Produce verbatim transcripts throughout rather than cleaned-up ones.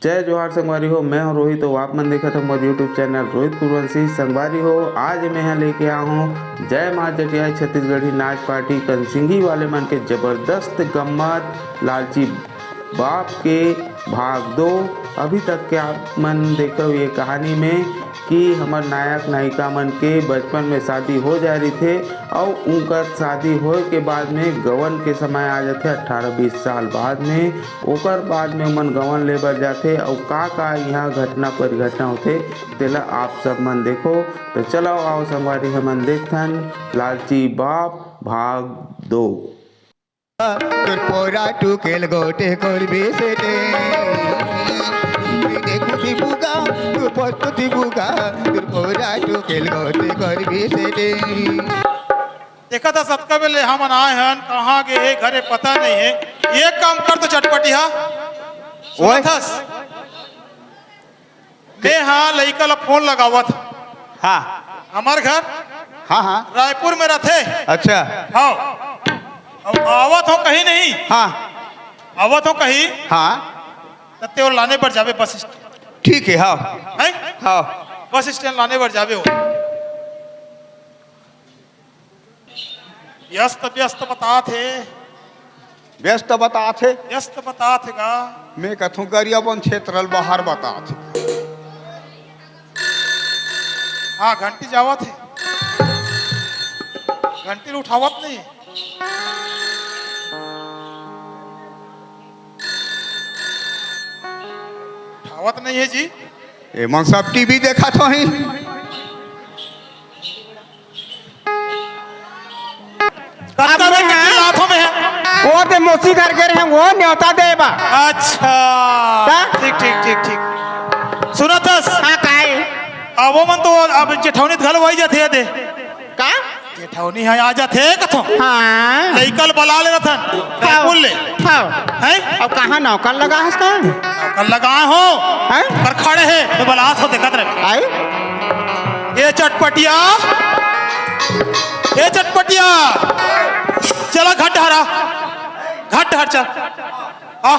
जय जोहार संगवारी हो, मैं हूं रोहित, तो आप मन देखत हो मोर YouTube चैनल रोहित कुरवंशी। संगवारी हो, आज मैं यहाँ लेके आया हूँ जय माँ जटियाई छत्तीसगढ़ी नाच पार्टी कनसिंगी वाले मन के जबरदस्त गम्मत लालची बाप के भाग दो। अभी तक के आप मन देखो ये कहानी में कि हमर नायक नायिका मन के बचपन में शादी हो जाय रहिथे, अउ उनकर शादी होए के बाद में गवन के समय आ जाथे अठारह बीस साल बाद में। ओकर बाद में ओमन गवन ले बर जाथे, अउ का का इहाँ घटना परिघटना होथे, तेला आप सब मन देखो। तो चलो आओ संगवारी, हमन देखथन लालची बाप भाग दो। তোর পরা টুকেল গোটে করবি সেটে। দেখুছি বুকা, তুই পস্তুতি বুকা, তোর পরা টুকেল গোটে করবি সেটে। देखा था सतका बेले हमन आए हन, कहाँ गे हे घरे पता नहीं है। एक काम कर तो चटपटी हा, ओए। सुनत हस? मैं हाँ लइका ला फोन लगावत। हाँ। हमार घर हाँ, हाँ। रायपुर में रथे। अच्छा। हाँ। अब आवत हो कहीं नहीं। हाँ। आवत हो कहीं। हाँ। त तेवर लाने पर जाबे बस स्टैंड। ठीक है, हाँ। हैं? हाँ। बस स्टैंड लाने पर जाबे हो। व्यस्त, व्यस्त बतात हे। व्यस्त बतात हे? व्यस्त बतात हे गा। मैं कथों गरियाबंद क्षेत्र ल बाहर बतात हे। हाँ, घंटी जावत हे। घंटी ल उठावत नहीं। उठावत नहीं है जी। एमन सब टीवी देखत होही। कतका अब बेर मैं चिल्लात हो मैं? वो ते मौसी घर गे रहे, वो न्योता दे बा। अच्छा। का? ठीक, ठीक, ठीक, ठीक। सुनत हस? हाँ, काहे? अब वो मन तो अब जेठौनी घलो वही जाथे दे। का? जेठौनी है, आ जाथे कथो। हाँ। लइका ल बला ले रथन। हाँ। बोल ले। हाँ। हैं? अब कहाँ नौकर लगा हस का? नौकर लगा हो। हैं? पर खड़े है, तो बलात हो, देखत रहे। आई? ए चटपटिया, ए चटपटिया, चला घट हरा, घट हर चल। आ।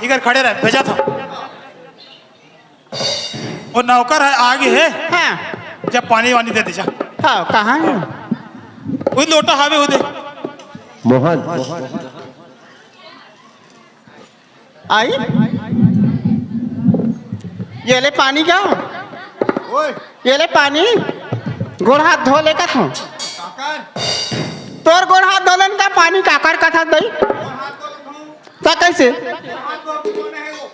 इधर खड़े रहे, भेजा था। वो नौकर है, आगे है। हाँ। जब पानी वानी दे दे जा। हाँ, कहाँ है? वो लोटा हावे, वो दे। मोहन। आई? ये ले पानी क्या? ओए। ये ले पानी। गोड़ हाथ धो ले का तू? काकर? तोर गोड़ हाथ धो लेन का पानी काकर का था दई? गोड़ हाथ धो लेथों। ता कैसे? गोड़ हाथ धो लेथों, नहीं वो।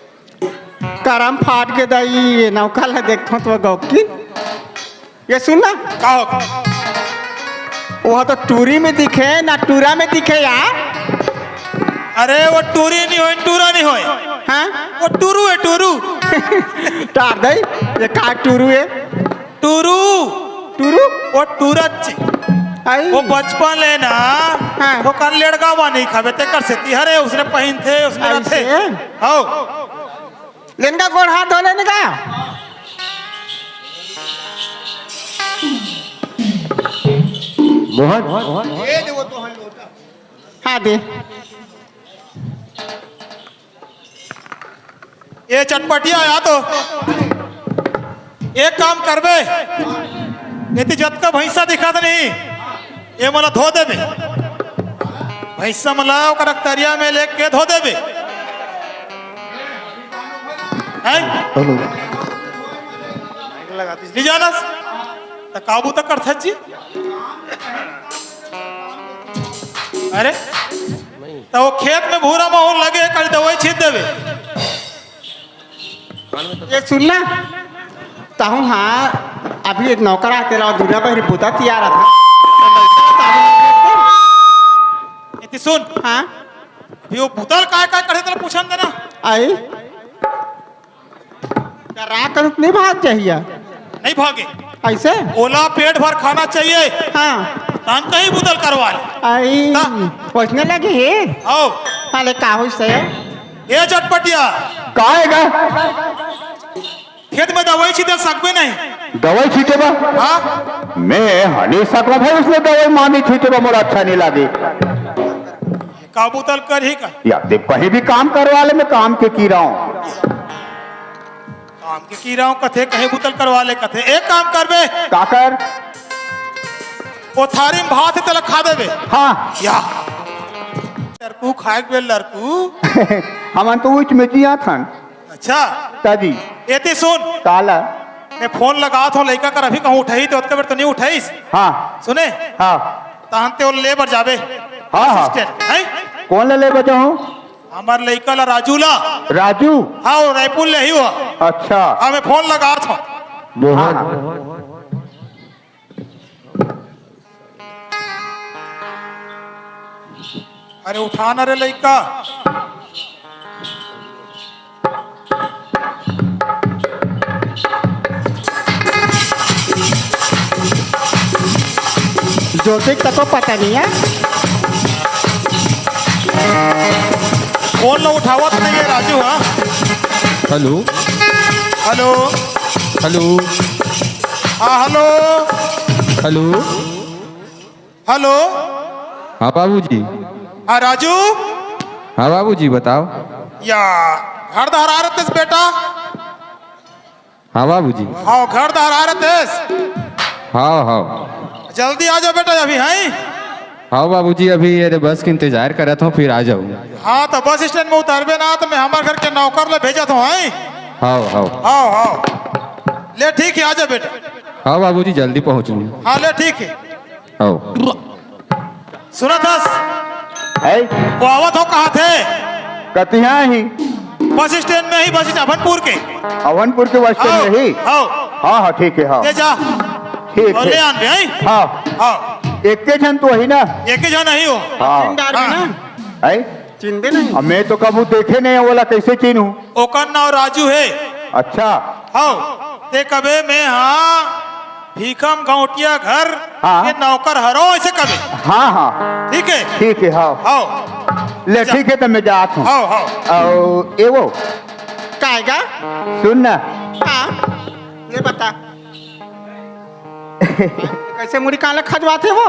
करम फाट के दई, ये नौका ला देखथों तो गौकी। ये सुन ना। का हो? वो तो टूरी में दिखे, ना टूरा में दिखे यार। अरे वो टूरी नहीं होय, टूरा नहीं होय। हाँ? वो टूरू है, टूरू। टार दई, ये का टूरू है? टूरू। टूरू? वो टूरच। आई? वो बचपन ले ना, हाँ। वो कर लेड़गा मा नहीं खावे, ते कर सेती हरे, उसने पहिनथे, उसने ऐसे? रथे। हौ। लेन का गोड़ हाथ धो लेन का। मोहन। हाँ दे। ए चटपटिया, या तो एक काम करबे, एती जतका भैंसा दिखत नहीं, ए मोला धो देबे। भैंसा मोला ओकर अकतरिया में लेके धो देबे। हैं? हेलो। नहीं जानस? त काबू तक करथस जी। अरे, त वो खेत में भूरा माहौल लगे हे, काली दवाई छीट देबे। ये सुन ना, तहूँ हाँ, अभी एक नौकर आते रहो, दूल्हा बहरी बुता तियार था। हाँ? अभी वो बुतल काय काय करथे, तेला पूछन देना। आई। डरा करुक नहीं भाग जाहिया। नहीं भागे। ऐसे? ओला पेट भर खाना चाहिए। हाँ। तहन कहीं बुतल करवा ले। आई। ता- पहुँचने लगे हे। आओ। हाँ, ले का होइस हे? ए चटपटिया। का हे गा? खेत में दवाई छिटे सकबे नहीं। दवाई छिटे बा? हाँ। मैं हनी सकवा भाई, उसने दवाई मानी छिटे बा, मोला अच्छा नहीं लागे। का बुतल करही का? या देख, कहीं भी काम करवा ले, मैं काम के कीरा हूँ। काम के कीरा हूँ कथे, कहीं बुतल करवा ले कथे। एक काम करबे। का कर? ओ थारी में भात हे, तेला खा देबे। हाँ। या। लड़कू खाए के बेर लड़कू। हमन तो उच में जियाथन। अच्छा। ताजी। एती सुन। काला। मैं फोन लगात हूँ लइका कर, अभी कहूँ उठाही तो ओतके बेर तो नहीं उठाइस। हाँ। सुने? हाँ। तहन ते ओला ले बर जाबे। हाँ, हाँ। असिस्टेंट, हैं? कोन ला ले बर जाहूँ? हमर लइका ला, राजू ला। राजू? हाँ, वो रायपुर ले ही हुआ। अच्छा। हाँ, मैं फोन लगात हूँ। मोहन। हाँ, हाँ। अरे उठा ना रे लइका। ज्योति का तो पता नहीं है। फोन ला उठावत नहीं है राजू, हाँ? हेलो। हेलो। हेलो। हाँ, हेलो। हेलो। हेलो। हाँ बाबूजी। हाँ राजू। हाँ बाबूजी, बताओ। या, घर डहर आ रहे थे बेटा? हाँ बाबूजी। हाँ, घर डहर आ रहे थे? हाँ, हाँ। जल्दी आ जाओ बेटा, अभी हैं? हाँ बाबूजी, अभी ये बस के इंतजार करत हूँ, फिर आ जाऊँ। हाँ, तो बस स्टैंड में उतरबे ना, तो मैं हमारे घर के नौकर ले भेजत हूँ, हैं? हाँ, हाँ। हाँ, हाँ। ले, ठीक है, आ जा बेटा। हाँ बाबूजी, जल्दी पहुँचूँ। हाँ, ले, ठीक है। हाँ। सुनत हस? है? वो आवत हो कहाँ थे? कतिहा ही? बस स्टैंड में ही, बस स्टैंड, अभनपुर के। अभनपुर के बस स्टैंड में ही? हाँ। हाँ, हाँ, ठीक है, हाँ। ले जा। ठीक और है। ले आन बे, हैं? हाँ। हाँ। एक के झन तो ही ना? एक के झन ही हो। हाँ। हाँ। है? चिन्हबे नहीं। अब मैं तो कभू देखे नहीं, ओला कैसे चिन्हूं? ओकर नाव राजू हे। अच्छा। हव, ते कबे मैं हा भीखम गौटिया घर हाँ। के नौकर हरो, ऐसे कबे। हाँ, हाँ। ठीक है? ठीक है, हाँ। हव। ले, जा। ठीक है, तो मैं जात हूँ। हव, हव। और ये वो। काय गा? सुन ना। हाँ, ये बता। कैसे मुड़ी काला खजवाथे वो?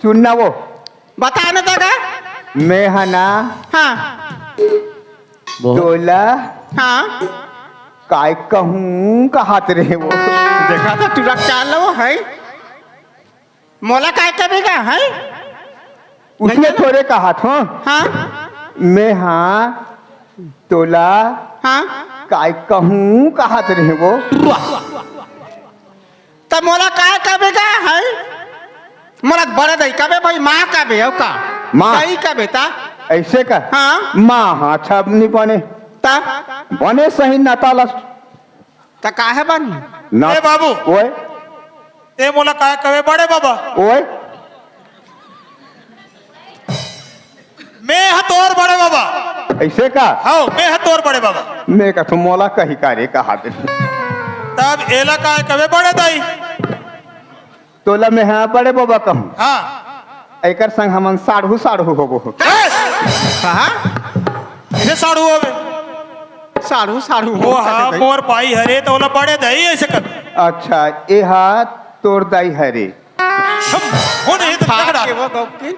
सुन ना वो। बता ना दादा। मैं हा ना हाँ। तोला हाँ। काय कहूँ कहत रहे वो। देखा था टूरा चाल लो है। मोला काय कबे गा है? उसने थोड़े कहत हो। हाँ। मैं हा तोला हाँ। काय कहूँ कहत रहे वो। त मोला काय कबे गा है? मोला बड़े दाई कबे भाई, माँ कबे, अउ का? माँ। दाई कबे ता? ऐसे का? हाँ। माँ, हाँ, अच्छा, नहीं बने। ता? बने सही ना ताला। त काहे बनी? ना। ए बाबू। ओए। ते मोला काय कबे बड़े बाबा? ओए। मैं ह तोर बड़े बाबा। ऐसे का? हव, मैं ह तोर बड़े बाबा। मैं का तो मोला कही का रे, कहा दे। तब एला काय कबे बड़े दाई? तोला मैं ह बड़े बाबा कहूँ। हाँ। एकर संग हमन साढ़ू साढ़ू होबो। ए! कहा? कैसे साढ़ू होबे? साढ़ू साढ़ू वो हो हाँ, कहे भाई। मोर बाई हरे तो ओला बड़े दाई ऐसे कर। अच्छा, ए हा तोर दाई हरे। हम, वो नहीं तो फाड़ झगड़ा। के वो गप की।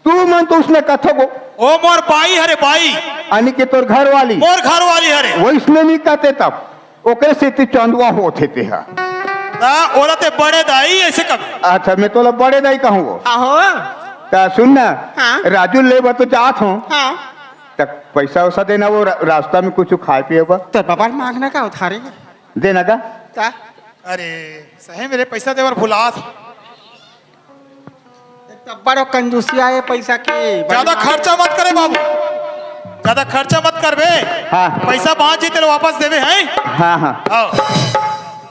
तू मन तो उसने कथो को। ओ मोर बाई हरे बाई। यानी कि तोर घर वाली। मोर घर वाली हरे। वैसने नहीं कहते तब। ओकरे सेती चंदवा होथे ते हा। ता ओला ते बड़े दाई ऐसे कब? अच्छा, मैं तोला बड़े दाई कहूँ वो। आहो। ता सुन ना, हाँ। राजू ले बर तो जात हूँ। हाँ। तक पैसा वैसा देना, वो रा-, रास्ता में कुछ खाए पिए बर। तो बाबा मांगना का उधारी? देना का? ता? अरे, सही मेरे पैसा देवर भुलात। एक तो बड़ो कंजूसिया है पैसा की। ज्यादा खर्चा मत करे बाबू, ज्यादा खर्चा मत करबे। हाँ। पैसा बांच जी तेरे वापस देवे हैं। हाँ, हाँ। आओ।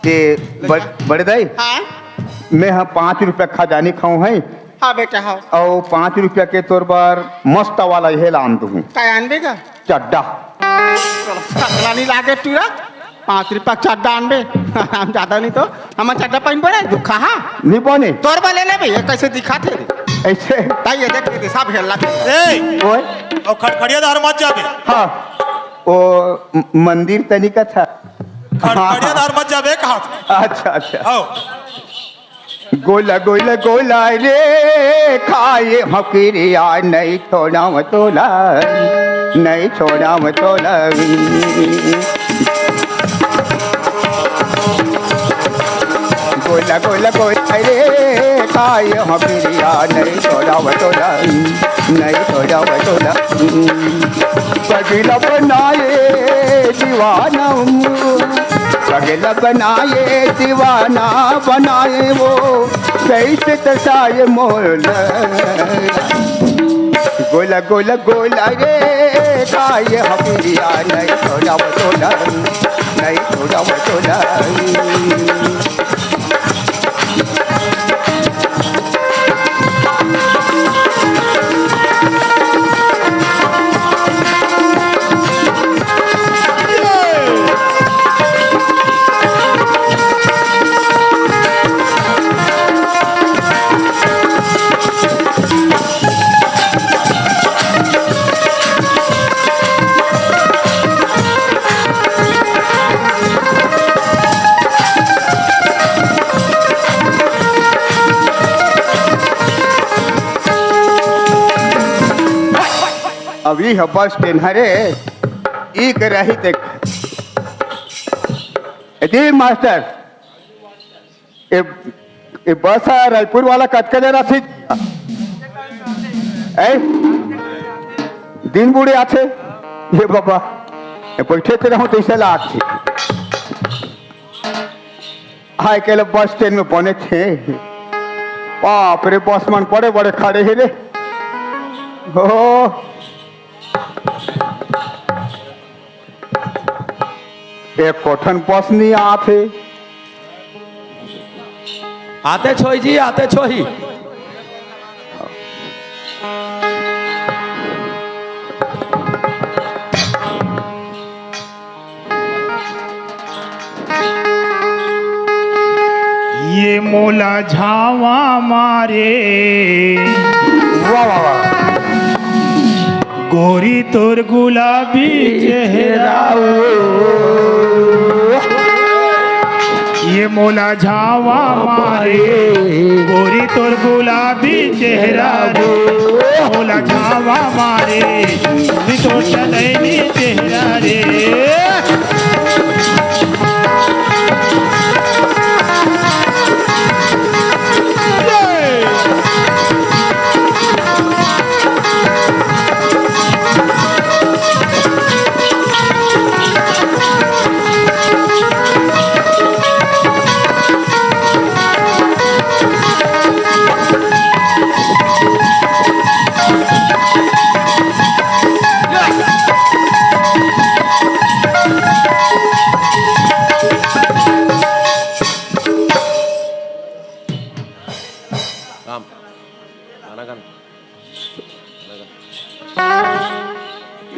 ते बड़-, बड़े दाई, हाँ? मैं हाँ पाँच रुपया खजानी खाऊं है, हाँ बेटा, हाँ। अउ पाँच रुपया के तोर बर मस्त वाला ये लान दूँ। काय आनबे गा? चड्डा। साला नहीं लागे टूरा, पाँच रुपया के चड्डा आनबे। हम ज्यादा नहीं तो, हम चड्डा पहन पड़े, दुखा हाँ। नहीं बने। तोर बर ले लेबे, ये कैसे दिखाथे रे? ऐसे। ताई ये देख, ये सब हेला। ए, ओए। अउ खड़खड़िया धार मत जाबे। हाँ। ओ म-, मंदिर तनिका था। खड़खड़िया धार मत जाबे, कहा था। अच्छा, अच्छा। आओ। गोला गोला गोला रे, खाए हकरिया नहीं छोड़ाव तोला, नहीं छोड़ाव तोला। गोला गोला गोला रे, खाए हकरिया नहीं छोड़ाव तोला, नहीं छोड़ाव तोला। पगला बनाए दीवाना, पगला बनाए दीवाना बनाए वो, कैसे तरसाए मोर। गोला गोला गोला रे, काय हकरिया नहीं छोड़ाव तोला, नहीं छोड़ाव तोला। अभी ह बस ट्रेन हरे, ई के रही देख। ए जी मास्टर, ए, ए बस ह रायपुर वाला कतका जन आथे? ए? दिन बुड़े आथे? ये बाबा, ए बैठे ते रहूं तइसे लागथे। हाय, के ले बस स्टैंड में बने थे। बाप रे, बस मन बड़े बड़े खड़े हे रे। हो। एक कोठन बस नहीं आत हे। आते छोही जी, आते छोही। ये मोला झावा मारे। वाह, वाह, वाह। गोरी तोर गुलाबी चेहरा ओ। ये मोला झावा मारे। गोरी तोर गुलाबी चेहरा रे। मोला झावा मारे। गोरी तोर चलैनी चेहरा रे। राम, गाना गाना।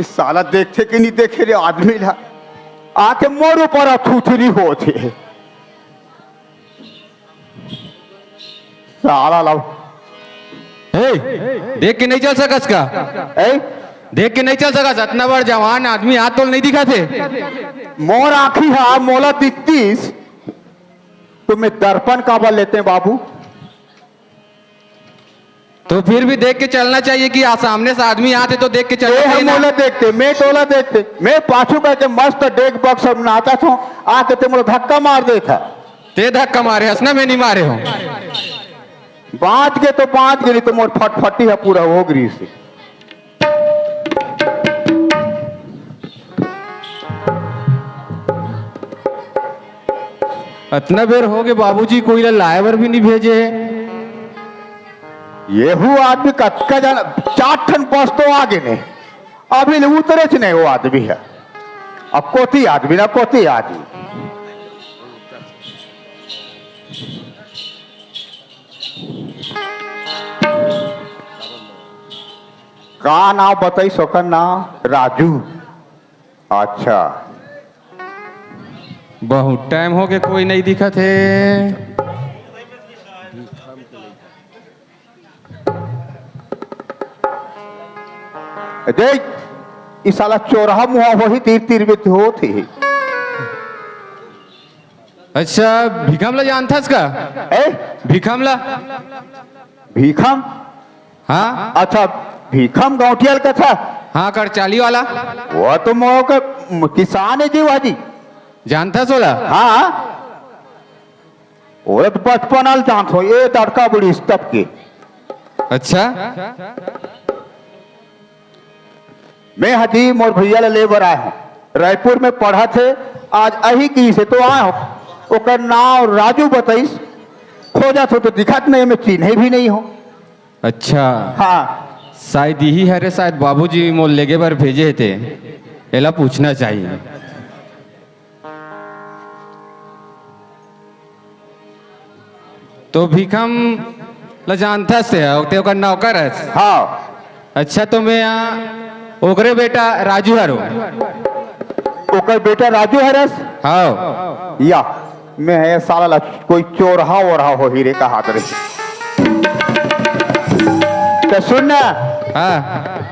इस साला देखथे कि नहीं देखे रे आदमी ला, आके मोर ऊपर अथुथरी होथे। साला ला। ए, देख के नहीं चल सकस का? ए? देख के नहीं चल सकस? अतना बड़ जवान आदमी हाथ तोल नहीं दिखाथे। मोर आँखी हा मोला दिखतीस, तो मैं दर्पण काबर लेते बाबू? तो फिर भी देख के चलना चाहिए कि आ, सामने से आदमी आथे तो देख के चलना ए, चाहिए हम ना। मोला देखते, मैं तोला देखते, मैं पाछू करके मस्त डेग बक्स अब नाचत हूँ, आके ते मोला धक्का मार देथा। ते धक्का मारे हस ना, मैं नहीं मारे हूँ। बाँच गे तो बाँच गे, नहीं तो मोर फटफटी ह पूरा हो गिस। अतना बेर हो गे बाबूजी, कोई ला लाए बर भी नहीं भेजे हे। येहू आदमी कतका जन, चार ठन बस तो आ गे ने, अभी ले उतरेच नहीं वो आदमी ह। अब कोती आदमी ना कोती आदमी। का नाम बताइस? ओकर नाम राजू। अच्छा। बहुत टाइम हो गए, कोई नहीं दिखत हे। देख, ई साला चोरहा मुहा होही, तीर तीर में होत हे। अच्छा, भीखम ला जानथस का? ए? भीखम ला? भीखम? हाँ। अच्छा, भीखम गौंटिया ल कथा? हाँ, करचाली वाला। वो तो मोर के किसान हे जी, वा जी। जानथस ओला? हाँ। ओला तो बचपना ले जानत हों, ए तड़का बड़ी तब के। अच्छा। मैं ह जी मोर भैया ला ले बर आए हों। रायपुर में पढ़त हे, आज अही कहिस हे तो आए हों। ओकर नाम राजू बताइस, खोजत हों तो दिखत नहीं, मैं चिन्हे भी नहीं हों। अच्छा। हाँ। शायद इही हरे, शायद बाबूजी मोर लेगे बर भेजे हे ते, एला पूछना चाहिए। तो भीखम ल जानथस ते, ते ओकर नौकर हस? हाँ। अच्छा, तो मैं यहाँ ओकरे बेटा राजू हरो। ओकर बेटा राजू हरस? हाँ। या, मैं ह साला ला कोई चोरहा वोरहा होही रे कहात रे। तो सुन ना, हाँ।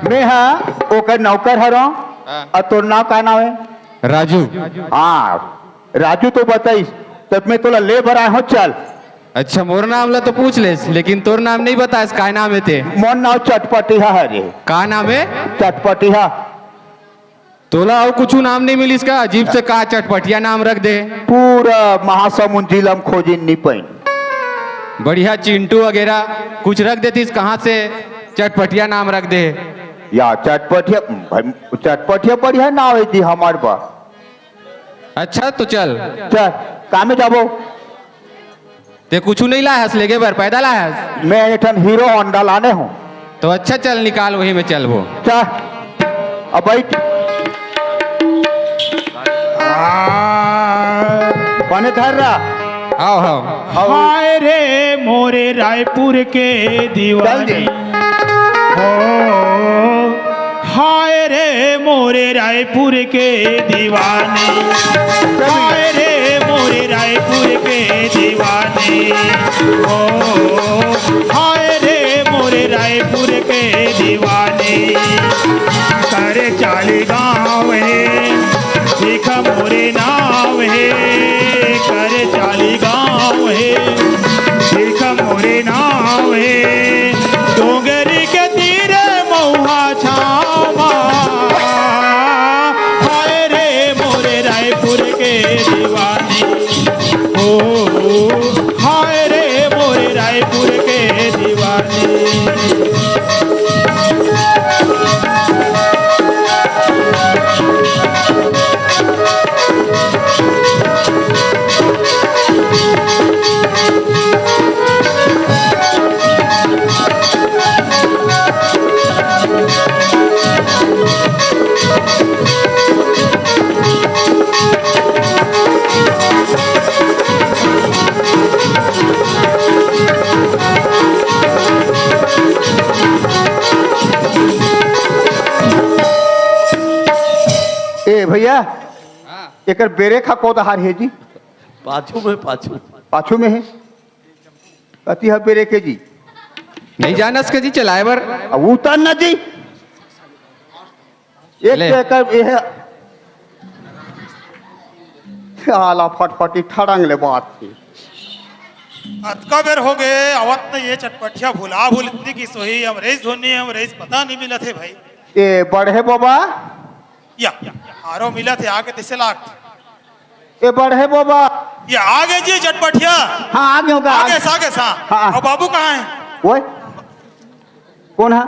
मैं ह ओकर नौकर हरो। हाँ। अउ तोर नाम का नाम हे? राजू। हाँ, राजू तो बताइस, तब मैं तोला ले बर आए हों, चल। अच्छा, मोर नाम ला तो पूछ लेस, लेकिन तोर नाम नहीं बतास, काय नाम हे ते? मोर नाम चटपटिहा हरे। का नाम हे? चटपटिहा। तोला अउ कुछु नाम नहीं मिलिस का? अजीब से का चटपटिया नाम रख दे। पूरा महासमुंद जिला में खोजिन नहीं पाइन। बढ़िया चिंटू वगैरह कुछ रख देतिस, कहाँ से चटपटिया नाम रख दे। या चटपटिया, भाई, चटपटिया बढ़िया नाम हे जी हमर बा। अच्छा, तो चल। चल, कामे जाबो? ते कुछु नहीं लाय हस लेगे बर, पैदल आय हस? मैं एक ठन हीरो होंडा लाने हों। तो अच्छा, चल निकाल, वही में चलबो। चल, अब बैठ। आ, बने धर रहा। आओ, आओ। हाय रे मोरे रायपुर के चल दे। दीवानी। हो, हाय रे मोरे रायपुर के दीवानी, हाय रे मोरे रायपुर के दीवानी, ओ हाय रे मोरे रायपुर के दीवानी। कर चाली गाँव हे, भीख मोरे नाव हे, कर चाली गाँव हे, भीख मोरे नाव हे। डोंगरी के तीर महुआ छावा, हाय रे मोरे रायपुर के दीवानी, ओ हाय रे मोरे रायपुर के दीवानी। ए भैया, हाँ। एकर ब्रेक हा को डहर हे जी? पाछू में, पाछू। पाछू में हे? अति हा ब्रेक हे जी। नहीं जानस के जी चलाए बर? अब उतर ना जी। एक ले। तो एकर, ये हे। आला फटफटी ठड़ंग ले बात की। अतका बेर हो गए, आवत नहीं ये चटपटिया भुला भुल इतनी की सोही, हम रईस धुन नहीं, हम रईस पता नहीं मिलत हे भाई। ए बढ़े बाबा। या, आरो मिलत हे, आगे तैसे लाग। ए बढ़े बाबा। ये आगे जी चटपटिया। हाँ, आगे होगा, आगे आगे। सा, आगे सा। हाँ। और बाबू कहाँ हे? ओए, कौन हे?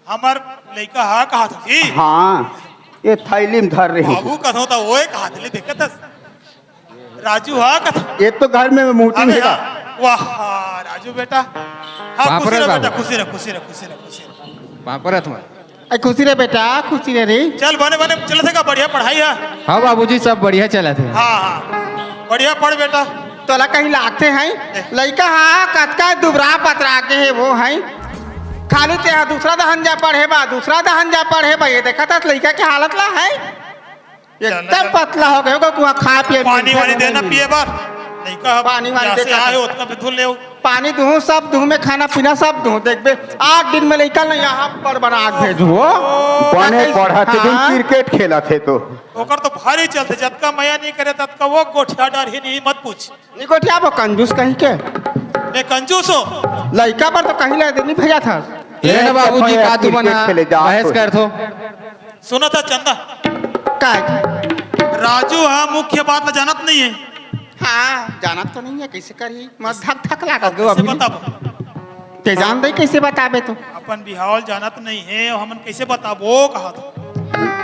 हमर लइका हा कहा था जी। हाँ, ये थैली में धर रही। बाबू कथो था, ओए कहा था, ले देखत हस। राजू हा कथा। ये तो घर में मूर्ति अबे में हाँ, वाह, राजू बेटा। हाँ, पाँव खुशी परत रह बेटा, बाबू। खुशी रह, खुशी रह, खुशी रह, खुशी रह। पाँव परत हँव। ए, खुशी रह बेटा, खुशी रह रे। चल बने बने चलत हे का, बढ़िया पढ़ाई हे। हाँ बाबूजी, सब बढ़िया चलत हे। हाँ, हाँ, बढ़िया पढ़ बेटा। तोला कहीं लागथे हे, ए। लइका हा कतका दुबरा पतरा के हे वो हे। खाली तेहा दूसरा दहन जा पढ़े बा, दूसरा दहन जा पढ़े बा। ये देखत हस लइका के हालत ला है, एकदम पतला हो गए होगा, कुआं खा पिए पानी मिलथे वानी नहीं देना मिलथे। पिए बर। लइका पानी वानी प्यासे देता आए था। ओतना में धुल ले। पानी दूहूं, सब दूहूं, में खाना पीना सब दूहूं। देखबे, आठ दिन में लइका नहीं यहाँ पर बना के भेजू हो। बने पढ़त हे, हाँ। क्रिकेट खेलत हे तो। ओकर तो भारी चलथे, जतका मया नहीं करे, ततका वो गोठिया डारही नहीं, मत पूछ। नहीं गोठिया, वो कंजूस कहीं के। मैं कंजूस हूँ? लइका पर तो कहीं ले दे नहीं भेजा था। ए ना बाबूजी, का तू मन क्रिकेट खेले जात बहस हो। करथो? सुनत हस चंदा? का? राजू हा मुख्य बात ला जानत नहीं है। हाँ, जानत तो नहीं है, कैसे करही? मत धक धक लागत गो कैसे अभी। बताबो? ते जान दे कैसे बताबे तो। अपन बिहाव ल जानत नहीं है, हमन कैसे बताबो कहा तो?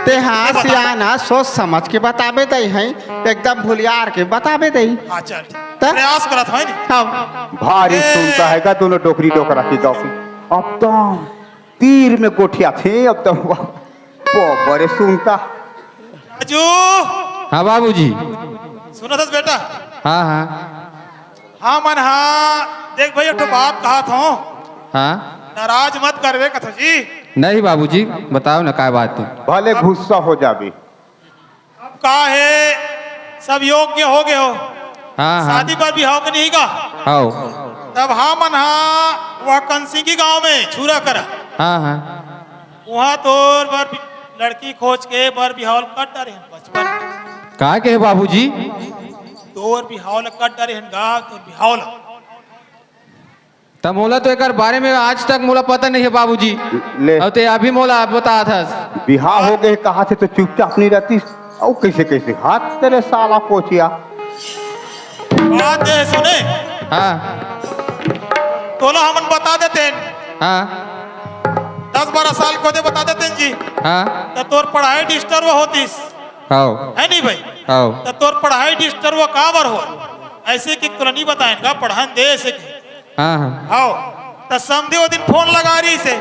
ते हाँ, ये बता। सियान हा, सोच समझ के बताबे दे है, एकदम भुलियार के बताबे दे। हाँ, चल, ठीक। त? प्रयास करत है नी। हाँ। भारी ए। सुनता है का दोनों डोकरी डोकरा के गाँव के। अब तो तीर में गोठिया थे, अब तो वो बड़े सुनता। राजू। हाँ बाबूजी। सुनत हस बेटा? हाँ, हाँ। हाँ मन हाँ, देख भाई, एक ठो बात कहा था। हाँ। नाराज मत करबे कथो जी। नहीं बाबूजी, बताओ ना, काय बात है? भले गुस्सा हो जाबे। अब का है, सब योग्य हो गए हो। हाँ, हाँ। शादी बर बिहाव के नहीं का? हाव। तब हाँ मन हाँ, वह कंसिंगी गांव में छुरा करा। हाँ, हाँ। वहाँ तोर बर बि-, लड़की खोज के बर बिहाव ल कट डारे हन बचपन में। का कहे बाबूजी? तोर बिहाव ल कट डारे हन गा, तोर बिहाव ल। त मोला तो एकर बारे में आज तक मोला पता नहीं है बाबूजी। ले। अउ ते अभी मोला बतात हस। बिहाव हो गए कहा थे तो चुपचाप नहीं रहती। अउ कैसे कैसे हाथ तेरे साला कोचिया। बात है सुने। हाँ। तोला हमन बता देते हैं। हाँ। दस बारह साल को दे बता देते हैं जी। हाँ। तो तोर पढ़ाई डिस्टर्ब होतीस। हाव। है नहीं भाई? हाव। तो तोर पढ़ाई डिस्टर्ब काबर हो? ऐसे कि तोला नहीं बताएन का पढ़न दे ऐसे कि। हाँ, हाँ। हाव। तो समधी वो दिन फोन लगा रही से।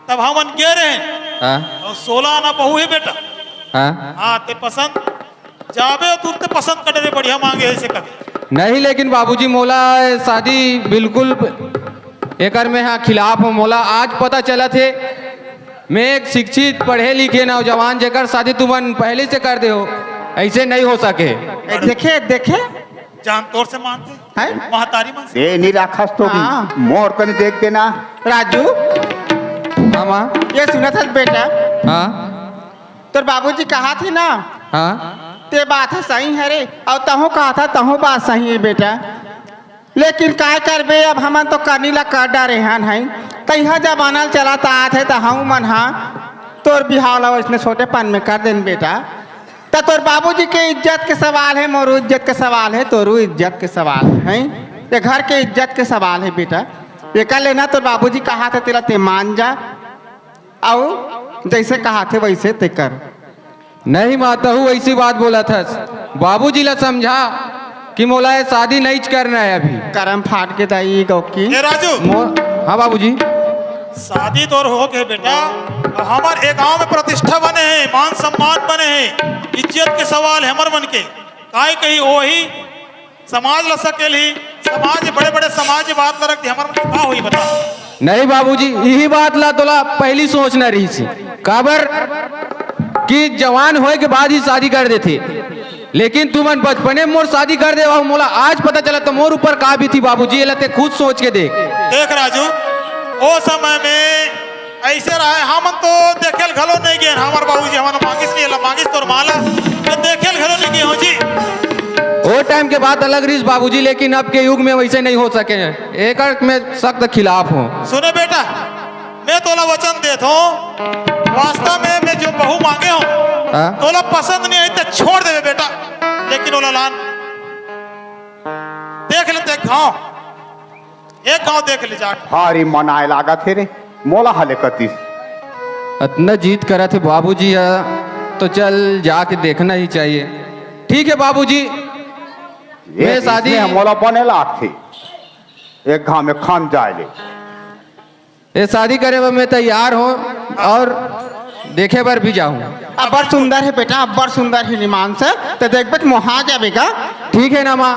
तब हमन गे रहे। हाँ। और सोलह आना बहू है बेटा। हाँ। हाँ, ते पसंद जाबे और तुरते पसंद कर दे, बढ़िया मांगे है इसे कर। नहीं, लेकिन बाबूजी मोला शादी बिल्कुल एकर में हाँ खिलाफ हूँ। मोला आज पता चला थे, मैं एक शिक्षित पढ़े लिखे नौजवान जेकर शादी तुमन पहले से कर दे हो, ऐसे नहीं हो सके। ए, देखे, देखे। जान तोर से मानते। हैं? महतारी मन से। ए, नहीं राखस तो हाँ। मोर कन देख देना। राजू। हाँ, माँ। ये सुनत हस बेटा? हाँ। तोर बाबूजी कहा थे ना? हाँ। ते बात ह सही हरे, अउ तहूँ कहा था, तहूँ बात सही है बेटा। लेकिन काय करबे, अब हमन तो करनी ला कर डारे हन, हैं। तइहा जमाना ल चलत आत है, त हमू मन हा तोर बिहाव ला वैसने छोटेपन में कर देन बेटा। त तोर बाबूजी के इज्जत के सवाल है, मोरू इज्जत के सवाल है, तोरू इज्जत के सवाल है, हैं। ये घर के इज्जत के सवाल है बेटा। एकर ले ना तोर बाबूजी कहा थे, तेला ते मान जा, अउ जैसे कहा थे वैसे ते कर। नहीं माँ, तहू ऐसी बात बोलत हस। बाबूजी ला समझा कि मोला ये शादी नहीं करना है अभी। करम फाट के दाई गौकी। ए राजू। मो-, हाँ बाबूजी। शादी तोर हो गए बेटा, अब हमर ए गांव में प्रतिष्ठा बने है, मान सम्मान बने है, इज्जत के सवाल है हमर मन के। काय कही वही समाज ल सकेलही, समाज बड़े-बड़े समाज बात ल रख दे, हमर मन के का होई बता? नहीं बाबूजी, यही बात ला तोला पहली सोचना रही थी। काबर कि जवान होए के बाद ही शादी कर देथे, लेकिन तुमन बचपने में मोर शादी कर दे, अउ मोला आज पता चला तो मोर ऊपर का बीती बाबूजी, एला ते खुद सोच के देख। देख राजू, ओ समय में ऐसे रहे, हमन तो देखेल घलो नहीं गए, हमर बाबूजी हमन मांगिस नहीं ला, मांगिस तोर माँ ला, तो देखेल घलो नहीं गए हो जी। ओ टाइम के बात अलग रहीस बाबूजी, लेकिन अब के युग में वैसे नहीं हो सके हैं, एकर में सख्त खिलाफ हूँ। सुने बेटा, मैं तोला वचन देत हूँ, वास्तव में मैं जो बहू मांगे हूँ, हाँ? तोला पसंद नहीं आई तो छोड़ देवे बेटा, लेकिन ओला लान देख ले, देख गाँव एक गांव देख ले जाके। हारी मनाए लागत हे रे, मोला हले कतिस। अतना जिद करत हे बाबूजी ह, तो चल जाके देखना ही चाहिए। ठीक है बाबूजी, ये मैं शादी इसने मोला बने लागथे, एक घाव में खान जाए ले। ये शादी करे बर मैं तैयार हूँ और देखे बर भी जाऊँ। अब्बड़ सुंदर है बेटा, अब्बड़ सुंदर है निमान से, ते देखबे त मोहा जाबे का। ठीक है ना माँ,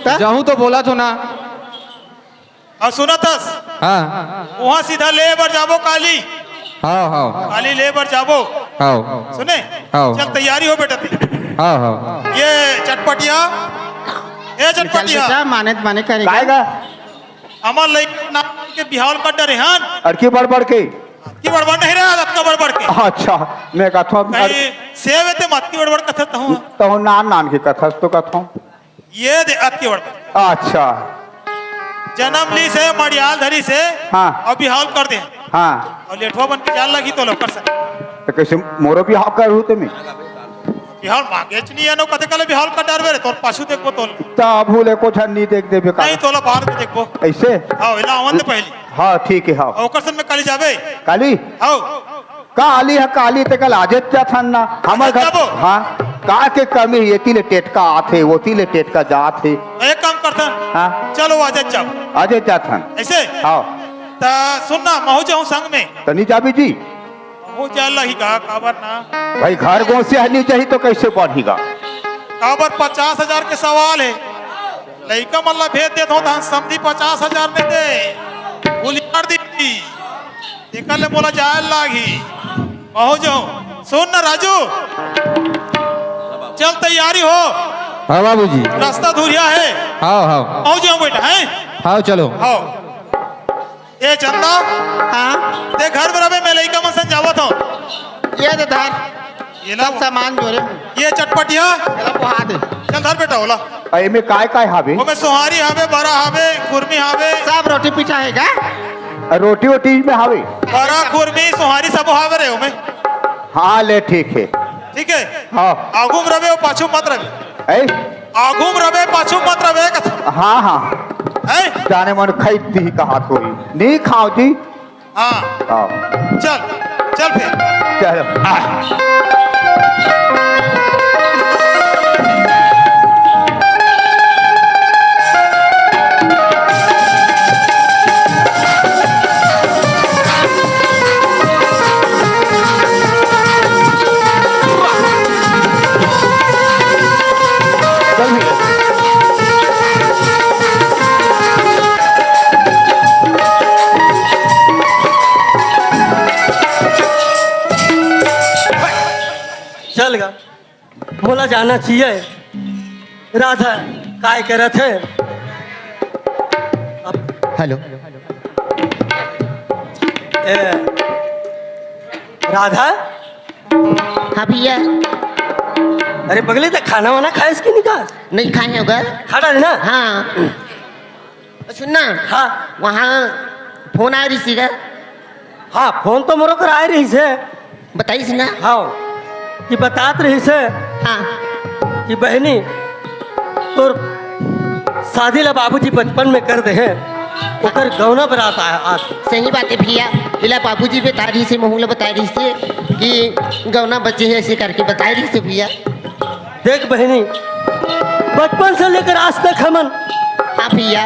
त? जाऊँ तो बोला तो ना। अउ सुनत हस? हाँ। उहाँ सीधा ले बर जाबो काली। हाँ, हाँ। काली ले बर जाबो। हाँ। सुने? हाँ। चल, तैयारी हो बेटा तेरी। हाँ, हाँ। ये चटपटिया, ये चल चटपटिया। बेटा, माने त माने करेगा। काय गा? हमर लइका नाम के बिहाव ल कर डरे हन। अतकी बड़-बड़ के? अतकी बड़-बड़ नहीं रहा, अतका बड़-बड़ के। अच्छा, मैं कथों कहीं सेव ते मत की बड़-बड़ कथत हूँ। तो नान नान के कथस तो कथों। ये दे अतकी बड़-बड़। अच्छा। जनम लीस हे, मड़ियाल धरिस हे, हाँ। अउ बिहाव ल कर दे। हाँ। अउ लेठवा बन के जाय ल लगही तोला कर सक। तो कैसे मोरो बिहाव करहू ते में? बिहाव मांगेच नहीं हे, नो कथे काले बिहाव ल कर डारबे रे, तोर पाछू देखबो तोल। तब भूले को झन नहीं देख देबे का? नहीं, तोला बाद में देखबो। ऐसे? हाँ, एला आवन दे पहली। हाँ, ठीक है, हाँ। अउ ओकर संग में काली जाबे? काली? हाँ। काली ह, काली ते कल आजे जाथन ना। हमर आजे घर, जाबो? हाँ, का के कमी हे, एती ले टेटका आथे, ओती ले टेटका जाथे। एक काम करथन। हाँ। चलो, आजे जाओ। आजे जाथन। ऐसे? हाँ। त सुन ना, महू जाहूँ संग में। त नहीं जाबी जी? महू जाय ल लगही गा, काबर ना? भाई, घर गोसिया ह नहीं जाही तो कैसे बढ़ही गा? काबर, पचास हजार के सवाल हे। लइका मन ला भेज देत हों, तहन समधी पचास हजार दे दे। भूलियार दी। तेकर ले मोला जाय ल लागही। महू जाहूँ। सुन न राजू, चल तैयारी हो। हाँ बाबूजी। रास्ता धुरिया हे। हाँ, हाँ। महू जाहूँ बेटा, हैं? हाँ, चलो। हाँ। ए चंदा, हाँ? ते घर में रहे, मैं लइका मन संग जावत हों। ये दे धर। ये ला सब सामान जोरे हूँ। ये चटपटिया। ये ला पोहा दे। चल धर बेटा, ओला। अ, एमे काय काय हावे? ओमे सोहारी हावे, बरा हावे, खुरमी हावे। सब रोटी पीठा हे का? अ, रोटी वोटी में हावे? बरा, खुरमी, सोहारी सब हावे रे ओमे। हाँ, ले ठीक हे। ठीक हे? हाँ। आगू में रहे अउ पाछू मत रहे। ऐ? आगू में रहे, पाछू मत रहे कथों। हाँ, हाँ। ऐ? जाने मन खरीद दी कहा कोई। नहीं खाओ जी। हाँ। हाँ। चल, चल फिर। चल। आ। चल गा, मोला जाना चाहिए। राधा काय करत हे? अब हेलो। ए, राधा? हाँ भैया। अरे पगली, ते खाना वाना खाएस कि नहीं खाएस? नहीं खाए हों गा। खा डारे ना? हाँ। सुन ना। हाँ। वहाँ फोन आय रहिस हे गा। हाँ, फोन तो मोरो कर आय रहिस हे। बताइस ना। हाँ, कि बतात रहिस हे। हाँ। कि बहिनी, तोर शादी ला बाबूजी बचपन में कर दे हे, ओकर गौना बरात आय आज। सही बात हे भैया, एला बाबूजी बताय रहिस हे, महू ला बताय रहिस हे कि गौना बचे हे, ऐसे करके बताय रहिस हे भैया। देख बहिनी, बचपन से लेकर आज तक हमन हाँ भैया।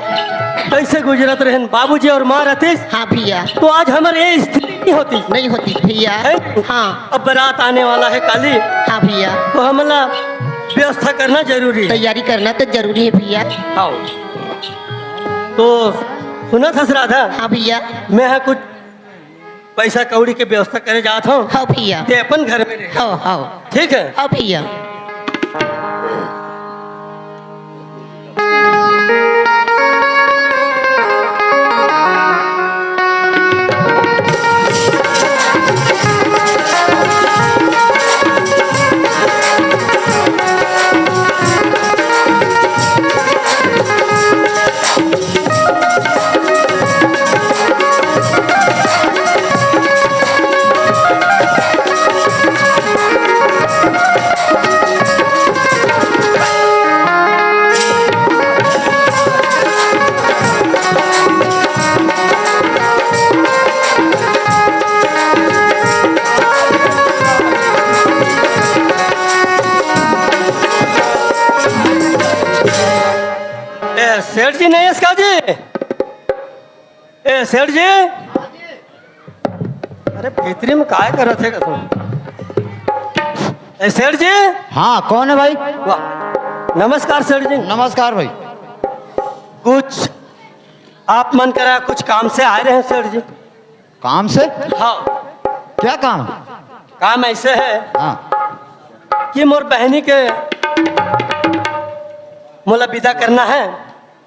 कैसे गुजरत रहेन, बाबूजी अउ माँ रहतिस, हाँ भैया। तो आज हमर ये स्थिति नहीं होतिस। नहीं होतिस भैया। है? हाँ। अब बरात आने वाला हे काली। हाँ भैया। तो हमला व्यवस्था करना जरूरी हे। तैयारी करना तो जरूरी हे भैया। हाँ। तो सुनत हस राधा? हाँ भैया। मैं हा कुछ पैसा कौड़ी के व्यवस्था करे जात हों। हाँ भैया। ते अपन घर में रहे। हाँ, हाँ। ठीक हे? हाँ भैया। ए, सेठ जी नहीं हे इसका जी? ए, सेठ जी? अरे, भीतरी में काय करत हे कथों? ए, सेठ जी? हाँ, कौन हे भाई? वाह, नमस्कार सेठ जी। नमस्कार भाई। कुछ आप मन करा कुछ काम से आय रहे हन सेठ जी? काम से? हाँ। क्या काम? काम ऐसे है हाँ। कि मोर बहिनी के मोला विदा करना है।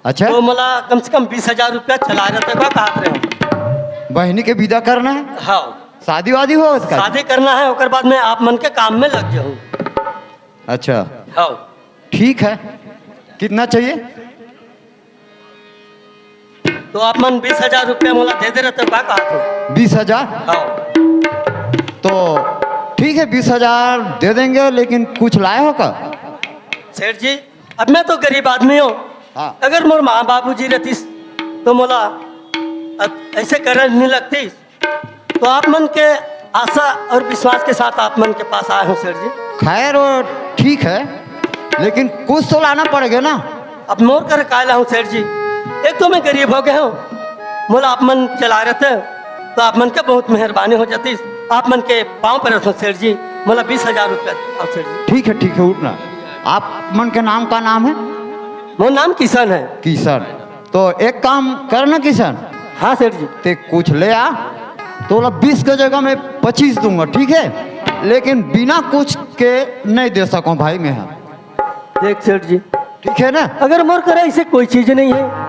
अच्छा। तो मोला कम से कम बीस हजार रुपया चला रहते का कहत रहे। बहिनी के विदा करना है? हाँ। शादी वादी हो उसका? शादी करना है, ओकर बाद में आप मन के काम में लग जाऊँ। अच्छा। हाँ। ठीक है, कितना चाहिए? तो आप मन बीस हजार रुपया मोला दे दे रहते का कहत हो? बीस हजार? हाँ। तो ठीक है, बीस हजार दे देंगे, लेकिन कुछ लाए हो का? सेठ जी, अब मैं तो गरीब आदमी हूँ। हाँ। अगर मोर माँ बाबूजी रहतीस तो मोला अ-, ऐसे करन नहीं लगतीस। तो आप मन के आशा और विश्वास के साथ आप मन के पास आए हूँ सेठ जी। खैर, वो ठीक है, लेकिन कुछ तो लाना पड़ेगा ना। अब मोर कर काय लाऊं सेठ जी, एक तो मैं गरीब हो गया हूँ, मोला आप मन चला रहते तो आप मन के बहुत मेहरबानी हो जाती। आप मन के पाँव पर रखो सेठ जी, मोला बीस हजार रुपया दो सेठ जी। ठीक है, ठीक है, उठना। आप मन के नाम का नाम है? मोर नाम किशन है। किशन। तो एक काम कर ना किशन। हाँ सेठ जी। ते कुछ ले आ, तो बोला बीस के जगह मैं पच्चीस दूंगा, ठीक है, लेकिन बिना कुछ के नहीं दे सकूं भाई मैं। हाँ। देख सेठ जी, ठीक है ना? अगर मोर करा ऐसे कोई चीज नहीं है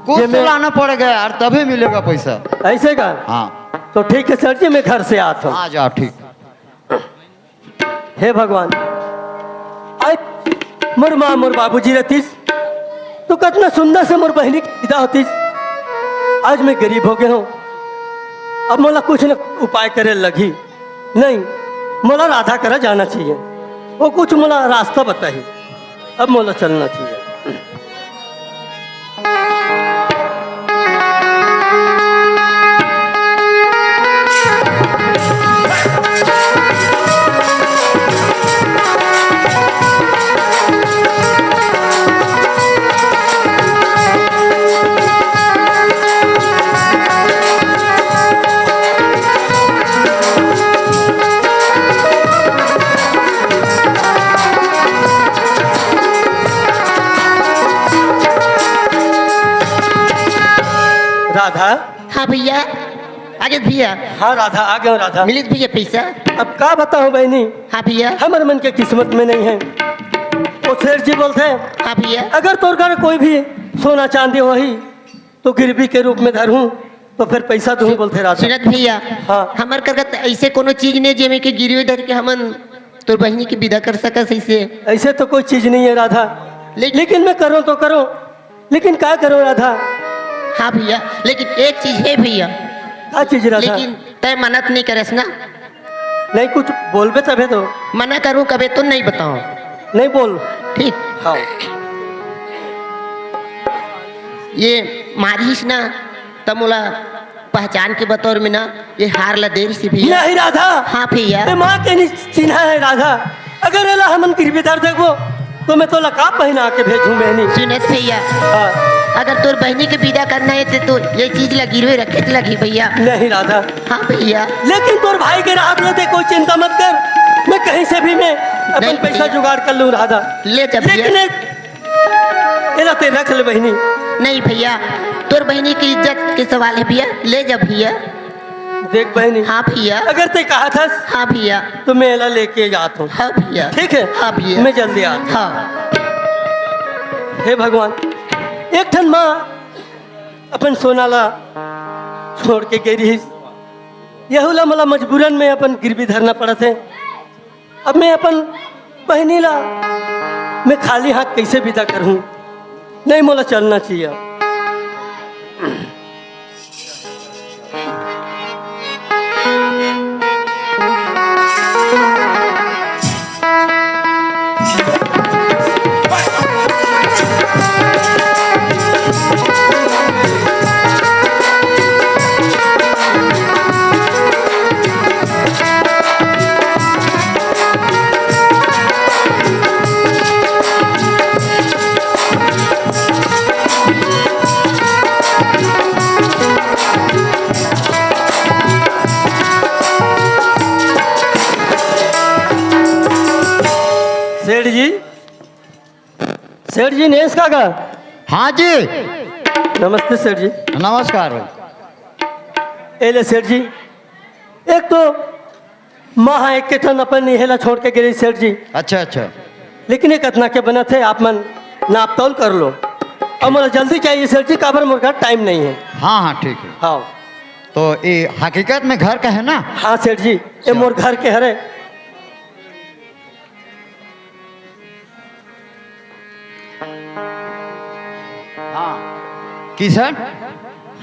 कुछ जे तो मैं लाना पड़ेगा यार, तभी मिलेगा पैसा। ऐसे का? हाँ। तो ठीक है सेठ जी, मैं घर से आता हूँ। आ जा, ठीक। हे भगवान, आज मोर माँ मोर बाबूजी रहतीस तो कितना सुंदर से मोर बहिनी के विदा होतीस। आज मैं गरीब हो गया हूँ, अब मोला कुछ न उपाय करे लगी। नहीं, मोला राधा करा जाना चाहिए, वो कुछ मोला रास्ता बताही। अब मोला चलना चाहिए। राधा। हाँ भैया, आगे भैया। हाँ राधा, आ गया राधा। मिलित भैया पैसा। अब का बताऊं बहनी, हाँ भैया। हमर मन के किस्मत में नहीं है। वो सेठ जी बोलते हैं, हाँ भैया। अगर तोर घर कोई भी सोना चांदी होही तो गिरवी के रूप में धरहूं तो फिर पैसा दूं बोलते राधा। सुनत भैया, हाँ। हमर कर ऐसे कोनो चीज नहीं जेमे के गिरवी धर के हमन तोर बहिनी के विदा कर सकस ऐसे। ऐसे तो कोई चीज नहीं है राधा। लेकिन लेकिन मैं करूं तो करूं, लेकिन का करूं राधा? हाँ भैया, लेकिन एक चीज है भैया। का चीज राधा? लेकिन तय मनत नहीं करस ना। नहीं, कुछ बोलबे तबे तो। मना करूं कबे तो नहीं बताऊं। नहीं बोल। ठीक। हाँ। ये मारिस ना, त मोला पहचान के बतौर में ना ये हार ला दे रही भैया। नहीं राधा। हाँ भैया। ते माँ के नहीं चिन्हा है राधा। अगर एला हमन गिरवी धर देखबो तो मैं तोला का पहना के भेजूं बहनी। सुनत भैया। हाँ। अगर तोर बहनी के विदा करना है ते तो ये चीज ला गिरवी रखे लगी भैया। नहीं राधा। हाँ भैया। लेकिन तोर भाई के राहत लेते कोई चिंता मत कर, मैं कहीं से भी मैं अपन नहीं पैसा भैया। जुगाड़ कर लूं राधा। ले जा भैया। लेकिन एला ते रख ले बहिनी। नहीं भैया, तोर बहिनी की इज्जत के सवाल है भैया, ले जा भैया। देख बहिनी, हाँ भैया। अगर ते कहा था हाँ भैया। तो मैं एला लेके जाता हूँ। हाँ भैया। ठीक है? हाँ भैया। मैं जल्दी आता हूँ। हाँ। हे भगवान, एक ठन माँ अपन सोना ला छोड़ के गई रही, यहू ला मला मजबूरन में अपन गिरवी धरना पड़त है। अब मैं अपन बहिनी ला मैं खाली हाथ कैसे विदा करहूं? नहीं, मोला चलना चाहिए। सेठ जी, सेठ जी, नेस काका। हाँ जी। नमस्ते सेठ जी। नमस्कार भाई। ए ले सेठ जी, एक तो माँ ह एक के ठन अपन इहेला छोड़ के गे रही सेठ जी। अच्छा, अच्छा। लेकिन ये कतना के बनत हे, आप मन नाप तौल कर लो। अब मोला जल्दी चाहिए सेठ जी, काबर मोर घर टाइम नहीं है। हाँ, हाँ, ठीक है। हाँ। तो ये हकीकत में घर का है ना? हाँ सेठ जी, ये अच्छा। मोर घर के हरे। हाँ। किशन?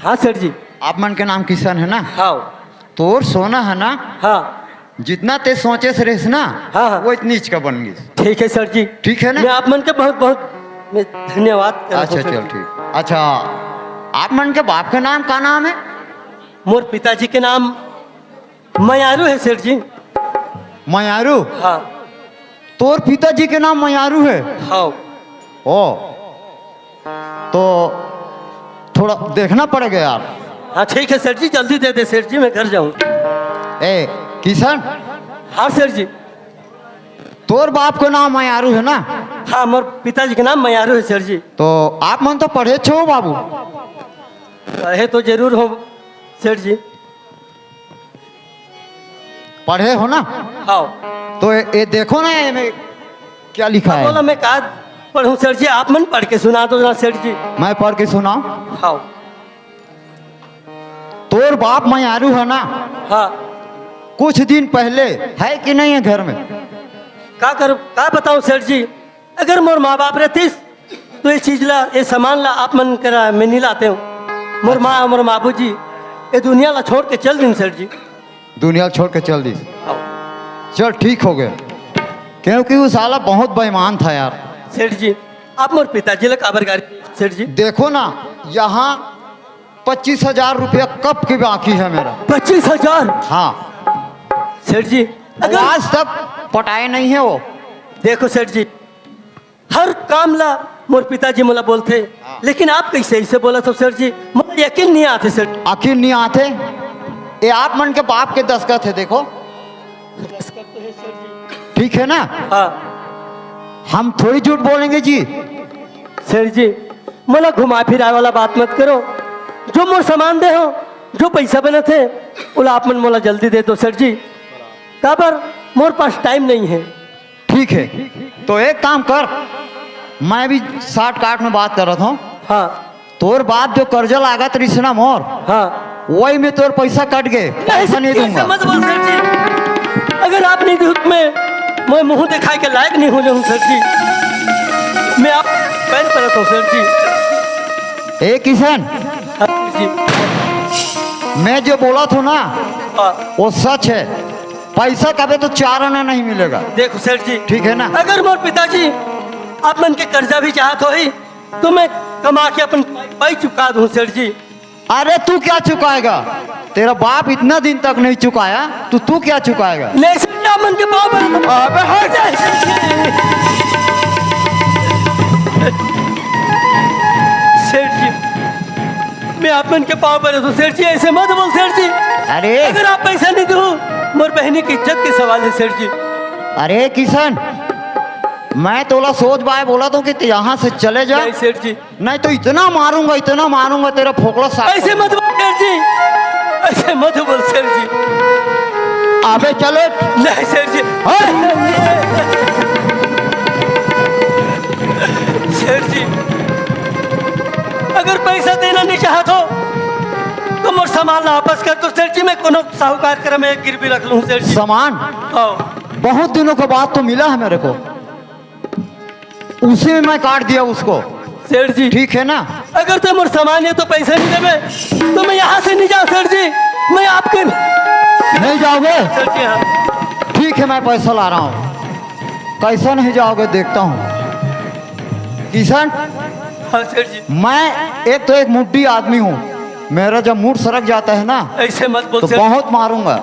हाँ सेठ जी। आप मन के नाम किशन है ना? हाँ। तोर सोना है ना? हाँ। जितना ते सोचे से रहिस ना, हाँ, हाँ। वो इतनीच का बन गिस। ठीक है सेठ जी। ठीक है ना? मैं आप मन के बहुत बहुत मैं धन्यवाद करत अच्छा, हूँ सेठ चल जी। ठीक। अच्छा, आप मन के बाप के नाम का नाम है? मोर पिताजी के नाम मयारू है सेठ जी। मयारू? हाँ। तोर पिताजी के नाम मयारू है? हाँ। ओ, तो थोड़ा देखना पड़ेगा यार। हाँ ठीक है सेठ जी, जल्दी दे दे सेठ जी, मैं घर जाऊँ। ए किशन। हाँ सेठ जी। तोर बाप के नाम मयारू है ना? हाँ, मोर पिताजी के नाम मयारू है सेठ जी। तो आप मन तो पढ़े छो बाबू। पढ़े तो जरूर हो सेठ जी। पढ़े हो ना? हाँ। तो ये, ये देखो ना, ये में क्या लिखा है? बोला मैं का पढ़ूं सेठ जी, आप मन पढ़ के सुना दो ना सेठ जी। मैं पढ़ के सुनाऊं? हाँ। तोर बाप मयारू है ना? हाँ। कुछ दिन पहले है कि नहीं है घर में? का कर, का बताऊं सेठ जी, अगर मोर माँ बाप रहतीस तो ये चीज ला, ये सामान ला आप मन करा मैं नहीं लाते हूँ। मोर माँ, मोर बाबूजी ये दुनिया ला छोड़ के चल दिन सेठ जी। दुनिया छोड़ के चल दिस। चल ठीक हो गया, क्योंकि वो साला बहुत बेईमान था यार। सेठ जी, आप मोर पिताजी ला काबर गारी सेठ जी? देखो ना, यहाँ पच्चीस हजार रुपया कब की बाकी है मेरा। पच्चीस हजार? हाँ। सेठ जी, अगर आज तक पटाए नहीं है वो। देखो सेठ जी, हर काम ला मोर पिताजी मोला बोलथे, हाँ। लेकिन आप कैसे ऐसे बोलत हो सेठ जी? मोला यकीन नहीं आते सेठ। यकीन नहीं आते? ये आप मन के बाप के दस्तखत है, देखो। दस्तखत तो है सेठ जी। ठीक है ना? हाँ। हम थोड़ी झूठ बोलेंगे जी। सेठ जी, मोला घुमा फिराए वाला बात मत करो। जो मोर सामान दे हो, जो पैसा बनत है, ओला आप मन मोला जल्दी दे दो सेठ जी। काबर मोर पास टाइम नहीं है। ठीक है, तो एक काम कर, मैं भी शॉर्टकट में बात करत हूँ। हाँ। तोर बाप जो कर्जा लागत रहिस ना मोर, हाँ। वही में तोर पैसा कट गए, नहीं, पैसा नहीं ऐसे दूंगा। मत बोल सेठ जी। अगर आप नहीं दे तो मैं, मैं मुंह दिखाए के लायक नहीं हो जाऊँ सेठ जी। मैं आप पैर परत हूँ सेठ जी। ए किशन, हाँ, सेठ जी। मैं जो बोलत हूँ ना, हाँ। वो सच है। पैसा कभी तो चार आना नहीं मिलेगा। देखो सेठ जी, ठीक है ना? अगर मोर पिताजी आप मन के कर्जा भी चाहत होही, तो मैं कमा के अपन पाई चुका दूं सेठ जी। अरे तू क्या चुकाएगा? तेरा बाप इतना दिन तक नहीं चुकाया, तो तू क्या चुकाएगा? नहीं सेठ जी, आप मन के पाँव पर। अबे हट। सेठ जी, मैं आप मन के पाँव पर हूँ सेठ जी, ऐसे मत बोल सेठ जी। अरे। अगर आप पैसा नहीं दो, मोर बहनी की इज्जत के सवाल है सेठ जी। अरे किशन, मैं तोला सोच बाय बोला तो कि तू यहाँ से चले जा। नहीं सेठ जी। नहीं तो इतना मारूंगा, इतना मारूंगा तेरा फोकला साफ ऐसे कर मत बोल सेठ जी, ऐसे मत बोल सेठ जी। अबे चले। नहीं सेठ जी। हाँ। सेठ जी, अगर पैसा देना नहीं चाहत हो तो मोर सामान ला वापस कर दो सेठ जी, मैं कोनो साहूकार करा मैं गिरवी रख लूं सेठ जी। सामान? हाँ। बहुत दिनों के बाद तो मिला है मेरे को, उसी में मैं काट दिया उसको। सेठ जी, ठीक है ना? अगर तुम मोर सामान है तो पैसा नहीं देवे तो मैं यहाँ से नहीं जाऊँ सेठ जी। मैं आपके नहीं जाओगे? सेठ जी, हाँ। ठीक है, मैं पैसा ला रहा हूँ। कैसा नहीं जाओगे, देखता हूँ। किशन, हाँ सेठ जी। मैं एक तो एक मुड्डी आदमी हूँ, मेरा जब मूड सरक जाता है ना, ऐसे मत बोल तो सेठ। बहुत मारूंगा।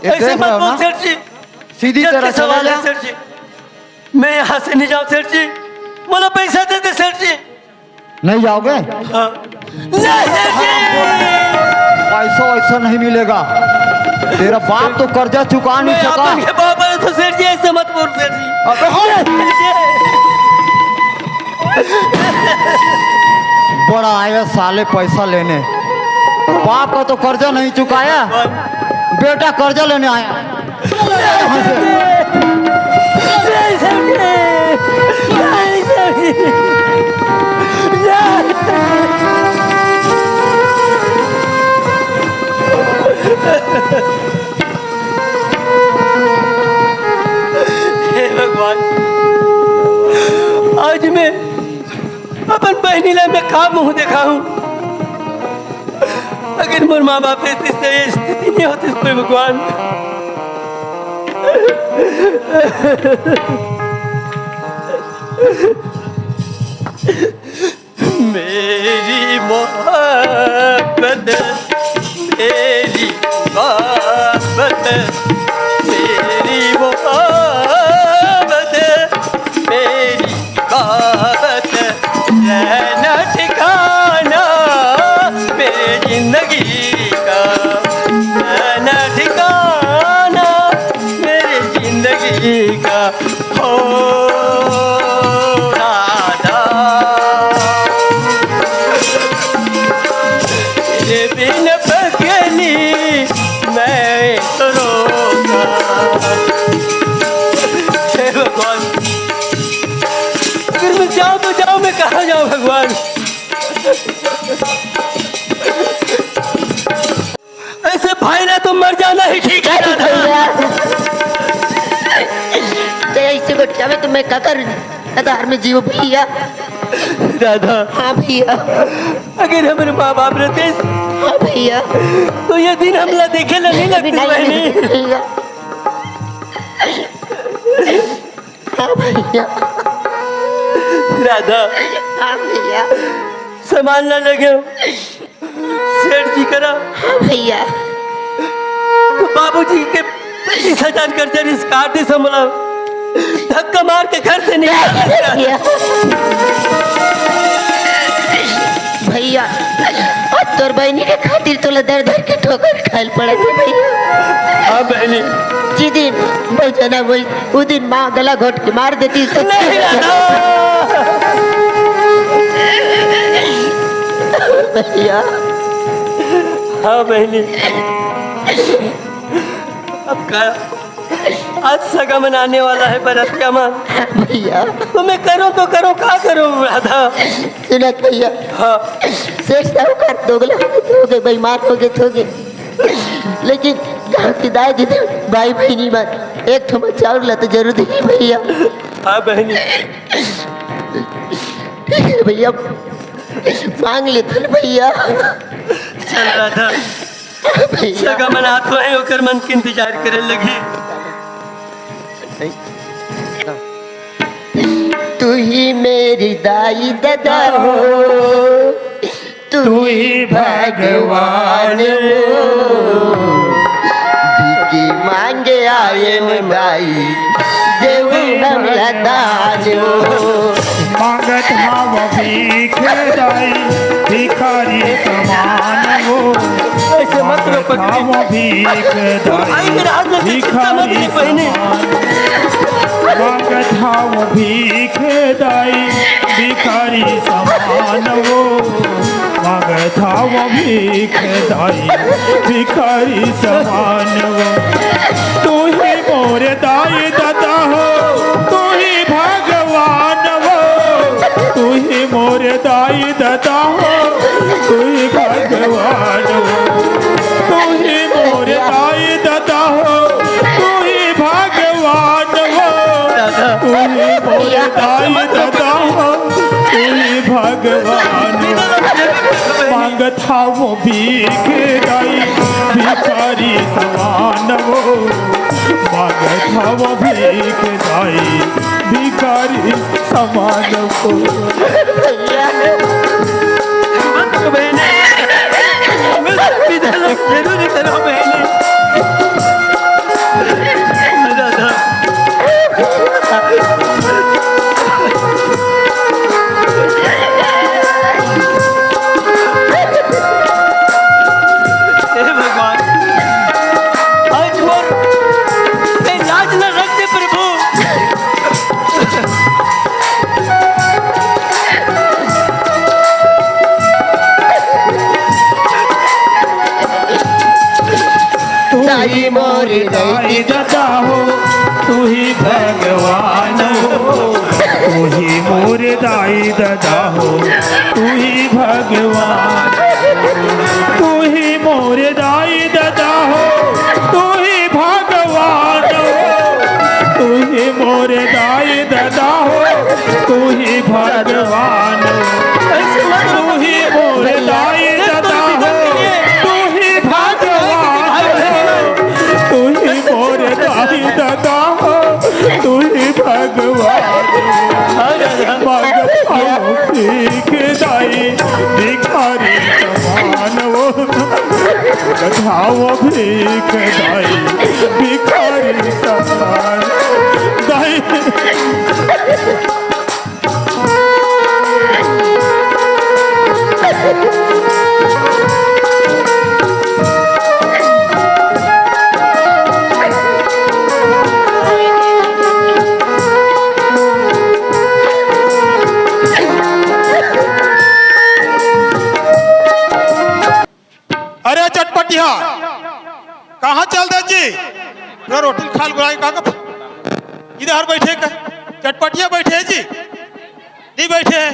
ये ऐसे देख मत रहे हो बोल ना? सेठ जी। सीधी इज्जत तरह के सवाल चले है जा। सेठ जी। मैं यहाँ से नहीं जाऊँ सेठ जी, मोला पैसा दे दे सेठ जी। नहीं जाओगे? हाँ। नहीं सेठ जी। पैसा वैसा नहीं मिलेगा। तेरा बाप तो कर्जा चुका नहीं मैं सका। आपके बाप है तो सेठ जी ऐसे मत बोल सेठ जी। अबे हट। सेठ जी। बड़ा आया साले पैसा लेने। बाप का तो कर्जा नहीं चुकाया, बेटा कर्जा लेने आया। हे भगवान, आज मैं अपन बहिनी ला मैं का मुंह देखाहूं? अगर मोर माँ बाप रहते तो ये स्थिति नहीं होती, हे भगवान। मेरी मोहब्बत, मेरी मोहब्बत, मेरी मोहब्बत, मेरी मोहब्बत, रहना ठिकाना मेरी जिंदगी का, रहना ठिकाना मेरी जिंदगी का। हो राधा, तेरे बिन पगली मैं तो रोता। हे भगवान, अगर मैं जाऊं तो जाऊं, मैं कहाँ जाऊं भगवान? ऐसे भाई ना तो मर जाना ही ठीक है, राधा। भैया, तेरा इसे को क्या मैं तुम्हें क्या कर, अगर में जीव भैया। राधा। हाँ भैया। अगर हमारे माँ बाप रहते, हाँ भैया। तो ये दिन हमला देखे ला नहीं लगते, नहीं, बहनी। नहीं, भैया। हाँ भैया। राधा। हाँ भैया। सामान ला लगे हो। सेठ जी करा। हाँ भैया। तो बाबूजी के पच्चीस हजार कर्जा रिस काटे से हमला धक्का मार के घर से निकाल दिया। भैया, अब तोर बहनी के खातिर तोला दर दर के ठोकर खाइल पड़त हे भैया। हाँ बहनी। जी दिन मैं जना वही, उ दिन माँ गला घोट के मार देती तो नहीं, राधा। भैया। हाँ बहनी, अब का, आज सगा मन आने वाला है बरतिया मा। भैया। तो मैं करूँ तो करूँ, का करूँ राधा? सुनत भैया। हाँ। सेठ साहूकार दोगला हो गए, हो गए, बेईमान हो गए, हो गए। लेकिन गाँव की दाई दीदी, भाई बहनी मन, एक ठो चाउर ला तो जरूर दी भैया। हाँ बहनी। ठीक है भैया, मांग लेते ना भैया। चल राधा। भैया। सगा मन आत हे, ओकर मन के इंतजार करे लगी। तू ही मेरी दाई ददा हो, तू ही भगवान हो। भीख मांगे आए न दाई, देऊ हमला दान हो। मांगत हव भीख दाई, भिखारी समान हो। ऐसे मत रो पगली। मांगत हव भीख दाई, भाई के राज में से चिंता मत भिखारी ले बहनी। समान। मांगत हव भीख दाई, भिखारी समान हो। मांगत हव भीख दाई, भिखारी समान हो। तू ही मोर दाई ददा हो, तू ही भगवान हो। तू ही मोर दाई ददा हो, तू ही भगवान हो। तू ही मोर दाई ददा हो, तू ही भगवान हो। तू ही मोर दाई ददा हो, तू ही भगवान हो। मांगत हव भीख दाई, भिखारी समान हो। मांगत हव भीख दाई, भिखारी समान हो। भैया। मत रो बहनी। मत विदा लो, जरूर करो बहनी। दादा। हे भगवान, आज मोर ए लाज न रख दे प्रभु। दाई मोर दाई ददा हो, तू ही भगवान हो। तू ही मोर दाई ददा हो, तू ही भगवान। तू ही मोर दाई ददा हो, तू ही भगवान हो। तू ही मोर दाई ददा हो, तू ही भगवान हो। तू ही मोर दाई ददा हो, तू ही भगवान हो। तू ही मोर दाई ददा हो, तू ही भगवान हो। मांगत हंव भीख दाई, भिखारी समान हो। मांगत हंव भीख दाई, भिखारी समान। दाई। अरे चटपटिया, कहाँ चल दे जी? पूरा रोटी खाल गुलाई का कथा। इधर बैठे का, चटपटिया बैठे जी, नहीं बैठे।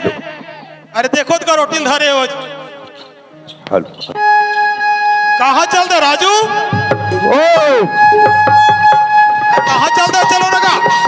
अरे देखो तो का रोटी धरे हो। हेलो। कहाँ चल दे राजू? ओ। कहाँ चल दे, चलो ना का।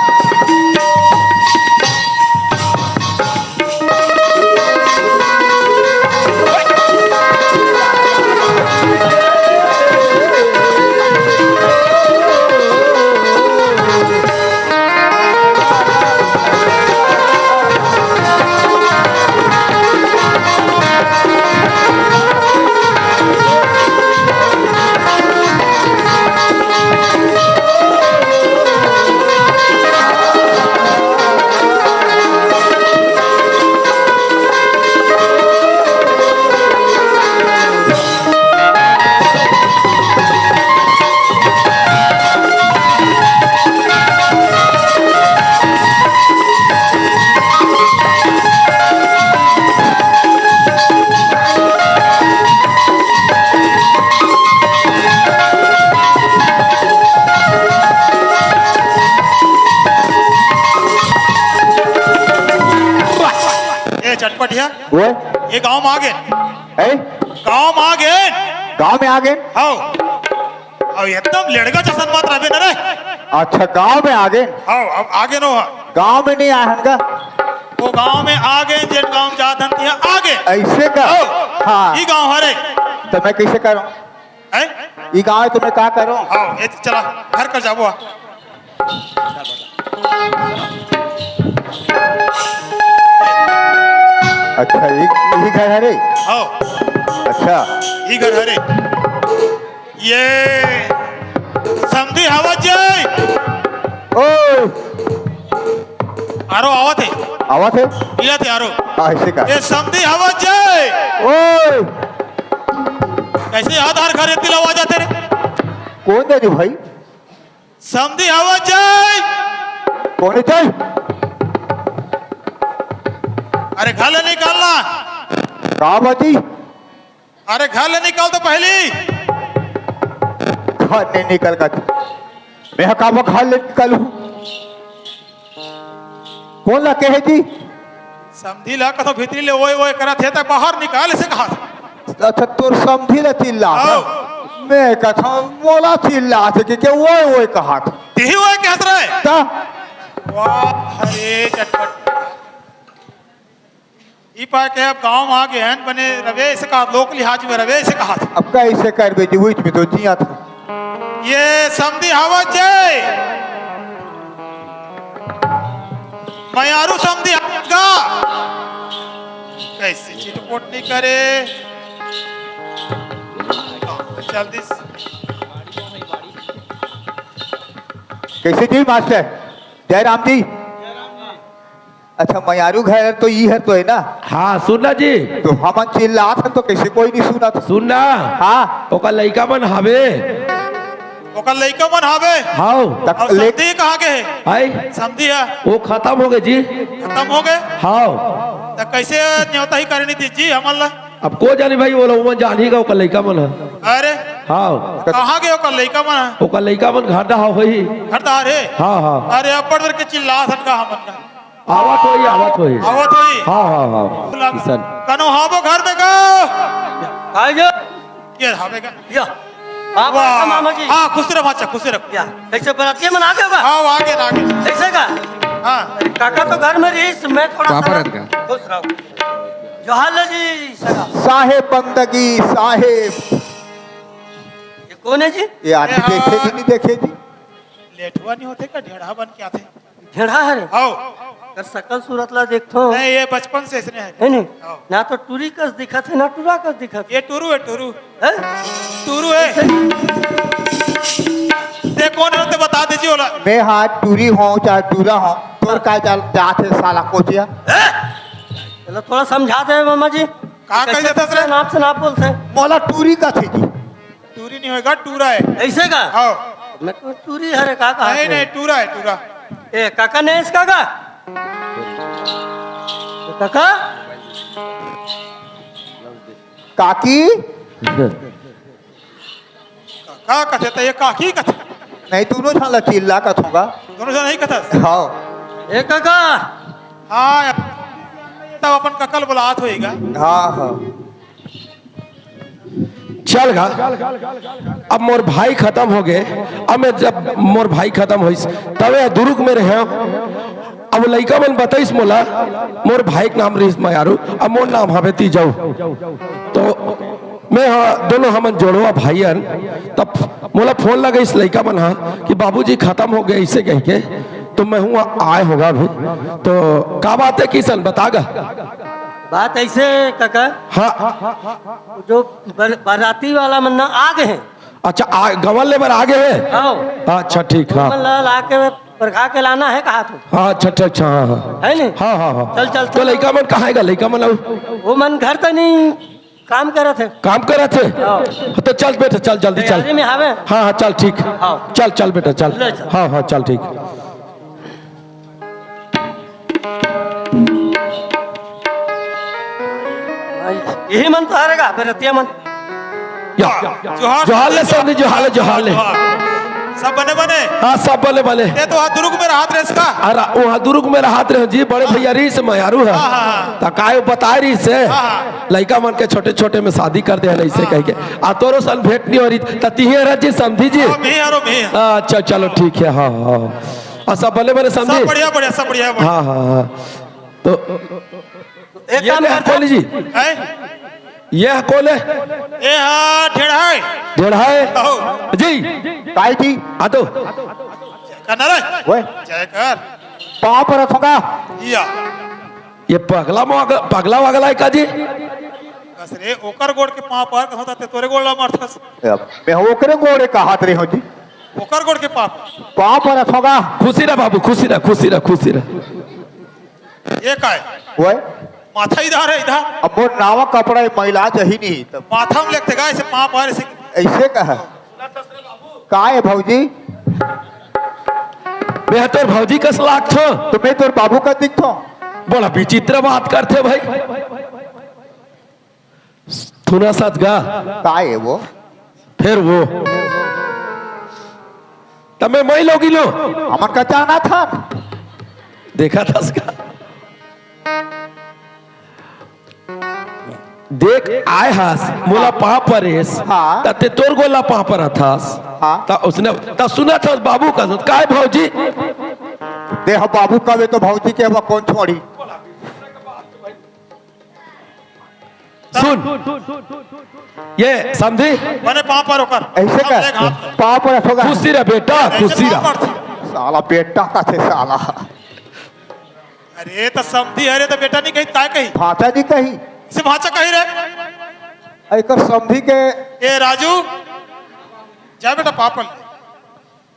ए चटपटिया, ओए, ये गांव में आ गए। हैं? गांव में आ गए। गांव में आ गए? हाव। अब एकदम लेड़गा जसन बात रहे न रे। अच्छा, गांव में आ गए? हाव, अब आगे नो। गांव में नहीं आए हन का? वो गांव में आ गए, जेन गांव जात हन, तिहां आ गए। ऐसे का? हाव। हाँ। ई गांव हरे। तो मैं कैसे करूं? हैं? ई गांव है तो मैं का करूं? हाव, ये चला, घर कर जाबो। अच्छा, ई, ई घर हरे? हाव। अच्छा। ई घर हरे। ये समधी आवत जाय। ओ। आरो आवत हे। आवत हे? मिलत हे आरो। हाँ, ऐसे का? ये समधी आवत जाय। ओ। कैसे आधार घर इतनी आवाज आते रे? कौन दे दी भाई? समधी आवत जाय। कौन है जाय? अरे घर ले निकालना। का बाजी? अरे घर ले निकाल तो पहली। घर नहीं निकल का। मैं का घर ले निकालूं? कौन ला कहे जी? समधी ला कथो भीतरी ले ओए ओए करत हे त बाहर निकाल इसे कहा। अच्छा, तोर समधी ला चिल्ला। आओ। मैं कथो मोला चिल्ला थे कि, कि ओए ओए कहा। तिही ओए कहत रहे। ता? वाह, अरे चटपट। ई पाय के अब गांव म आ गे हन, बने रवे से कहा, लोक लिहाज में रवे से कहा। अब कैसे करबे जी, बीच में तो जिया था। ये समधी हवत जे। मयारू समधी हवत गा। कैसे चिटपोट नहीं करे। चल दिस। कैसे जी मास्टर? जयराम जी। अच्छा, मयारू घर तो ई हर तो है ना? हाँ, सुन ना जी। तो हमन चिल्लात हन तो कैसे कोई नहीं सुनत? सुन ना। हाँ। ओकर लइका मन हवे। ओकर लइका मन हवे? हाव। तक अउ ले- समधी कहाँ के हे? हाय। समधी हे? वो खतम हो गए जी। खतम हो गए? हाव। त कैसे नेवता ही करनी थी जी हमन ला? अब को जानी भाई, वो लोग मन जानी का ओकर लइका मन ह। अरे, हाँ। कहाँ गे ओकर लइका मन? ओकर लइका मन घर डहा होही। घर डहा रे? हाँ, हाँ। अरे, अब्बड़ देर के चिल्लात हन गा हमन गा। आवत होही, आवत होही। आवत होही? हाँ, हाँ, हाँ। बोला, किशन। कनो हाबो घर में गा? काय गे? ये हाबे गा। या। आप वाह। मामा जी। हाँ, खुश रह भांचा, खुश रह। या। कइसे बरातिया मन आगे होगा? हाँ, आगे, आगे। कइसे गा? हाँ। काका तो घर में रहिस, मैं थोड़ा पापा सा रहत का? खुश रहो। जोहार ले जी, सगा। साहेब बंदगी, साहेब। ये कोन हे जी? ये आदमी ये देखे हाँ। जी, नहीं देखे जी? लेठवा नहीं होथे का, ढेढ़ा बन के आथे। ढेढ़ा हरे? हव। कर सकल सूरत ला देखथो। नहीं, ये बचपन से इसने है। है नहीं? हव। ना तो टूरी कस दिखत हे, ना टूरा कस दिखत हे। ये टूरू है, टूरू। हैं? टूरू है। ते कोन हे, ते बता दीजिए ओला। मैं हाँ टूरी हों, चाहे टूरा हों, तोर का जात हे साला कोचिया? हैं? चलो थोड़ा समझा दे मामा जी। का कह देथस रे? नाप से नाप बोलथे। मोला टूरी कथे जी। टूरी नहीं होएगा, टूरा है। अइसे का? हाँ। मैं तो टूरी हरे का कहा नहीं, नहीं, टूरा है, टूरा। ए, काका नहीं इसका का? काका? काकी? का कथे त ये काकी कथे? नहीं, दोनों झन ला चिल्ला कथों गा। दोनों झन नहीं कथस? हाँ। ए काका। हाँ, तब अपन कका ल बुलात होएगा। हाँ, हाँ। चल गा। अब मोर भाई खतम हो गे। अब मैं जब मोर भाई खतम होइस, तब मैं दुरुग में रहेंव। अब लइका मन बताइस मोला, मोर भाई के नाम रहिस मयारू, अब मोर नाम हवे तीजऊ। तो मैं हा, दोनों हमन जोड़वा भाई हन। तब मोला फोन लगाइस लइका मन हा कि बाबूजी खतम हो गे अइसे कहिके, तो मैं हूँ आए हों गा अभी। तो का बात हे किशन, बता गा। बात अइसे काका, हाँ। जो बर-, बराती वाला मन ना आ गे हे। अच्छा, आ, गंवा ले बर आ गे हे? हाँ। अच्छा, ठीक, हाँ। मन ला, ला के परघा के लाना हे कहा तू। हाँ, अच्छा, अच्छा, अच्छा, हाँ, हाँ। है नहीं? हाँ, हाँ, हाँ। चल, चल, तो चल। लइका मन कहाँ हे गा? लइका मन अउ? वो मन घर त नहीं काम करत हे। काम करत हे? हाँ। तो चल बेटा, चल जल्दी चल। तैयारी में हवे। हाँ, हाँ, चल ठीक। हाँ। चल, चल बेटा, चल। ले चल। हाँ, हाँ, चल ठीक। यही मन तो हारेगा, बरतिया मन। या। जोहार। जोहार ले समधी, जोहार ले, जोहार ले। जोहार। सब बने बने? हाँ, सब बने बने। ते तो वहाँ दुरुग में रहत रहे इसका? अरे, वहाँ दुरुग में रहत रहे जी, बड़े भैया रहिस मयारू हे। हाँ, हाँ, हाँ। त काय बताए रहिस हे? हाँ, हाँ। लइका मन के छोटे छोटे में शादी कर दे हे, अइसे हाँ, कहिके। हाँ। आ तोरो सन भेंट नहीं हो रही, त तिही रह जी समधी जी। हाँ, मैं हरो, मैं। अच्छा, चलो ठीक हे, हाँ, हाँ। आ सब बने बने समधी? सब बढ़िया, बढ़िया, सब बढ़िया, बढ़िया। हाँ, हाँ, हाँ। तो एक ये काम करता। कोली जी। हैं? ये कोले? ये हा ढेढ़ा हे। ढेढ़ा हे? हो। जी। काय जी? आ तो। करना रे। ओए। जय कर। पाँव परत हों गा। या। ये पगला मग-, पगला वगला हे का जी? बस रे, ओकर गोड़ के पाँव पर होता ते तोरे गोड़ ला मारथस। ए, मैं ओकरे गोड़े कहात रहे हों जी। ओकर गोड़ के पाँव। पाँव परत हों गा। खुशी रह बाबू, खुशी रह, खुशी रह, खुशी रह। ये काय? ओए। माथा इधर हे, इधर। अब मोर नावा कपड़ा ये मैला जही नहीं तब। माथा में लेते गा, ऐसे पाँव पर ऐसे। अइसे कहा। काय हे भौजी? मैं तोर भौजी कस लागथों। तो मैं तोर बाबू कस दिखथों। बड़ा विचित्र बात करथे भाई। थुना साथ गा। काय हे वो? फेर वो। त मैं मई लोगी लो। हमन का जानथन। देखा थस का? देख आए हस, मोला पाँव परेस, हाँ। त ते तोर गोड़ ला पाँव परत हस। हाँ। त उसने, त सुनत हस बाबू कस, काय भौजी? देख बाबू कबे तो भौजी के अब कौन छोड़ी? सुन, ये समधी? बने पाँव पर ओकर। अइसे का? पाँव परत हों गा। खुशी रह बेटा, ऐसे खुशी रह। पाँव पर। साला बेटा कथे साला। अरे त समधी, अरे त बेटा नहीं कही, काय कही? भांचा नहीं कही। इसे भांचा कही रे। एकर समधी के। ए राजू, जा बेटा पाँव पर।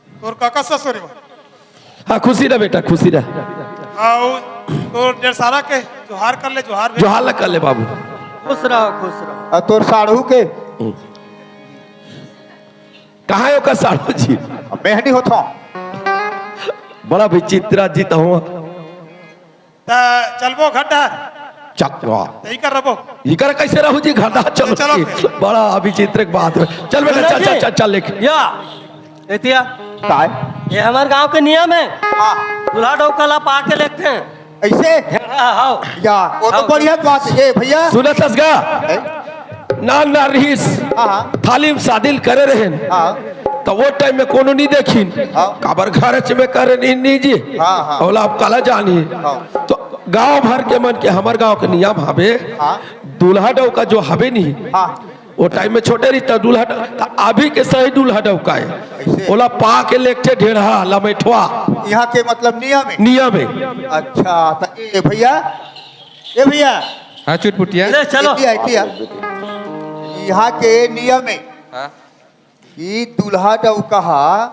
तोर काका ससुर हे। हाँ, खुशी रह बेटा, खुशी रह। अउ तोर डेढ़ सारा के जोहार कर ले, जोहार भेज। जोहार ला कर ले बाबू। खुश रहो, खुश रहो। अउ तोर साढ़ू के। कहाँ हे ओकर साढ़ू जी? अब मेहनी होत हो। बड़ा विचित्र जी त हो। त चलबो घर डहर? चल, वाह। यही कर रहो। इकर कैसे रहू जी, घरदार चलो चलो। जी। बड़ा विचित्र एक बात है। चल बेटा, चल, चल, चल, चल, लेके। या, एतिया। काय? ये हमारे गांव के नियम है। हाँ। दूल्हा डौका ला पा के लेते हैं। ऐसे? हाँ, हाँ। या, वो तो हाँ। बढ़िया बात है भैया। सुनत हस गा? ए? नान ना रहिस, हाँ, हाँ। थाली में शादी करे रहेन। हाँ। तो वो टाइम में कोनो नहीं देखिन। हाँ। काबर घर में करे नहीं, नहीं जी। हाँ, हाँ। ओला अब काला जानी। हाँ। तो गांव भर के मन के, हमर गांव के नियम हवे, हाँ। दूल्हा डौका जो हवे नहीं, हाँ। वो टाइम में छोटे रही त दूल्हा ड-, त अभी के सही दूल्हा डौका है। कैसे? ओला पा के लेकथे ढेढ़ा, लमेठवा। यहाँ के मतलब नियम है? नियम है। अच्छा, तो ए भैया, ए भैया। हाँ, चुटपुटिया। ले, चलो। एतिया, एतिया। यहाँ के नियम है हाँ। कि दूल्हा डौका हा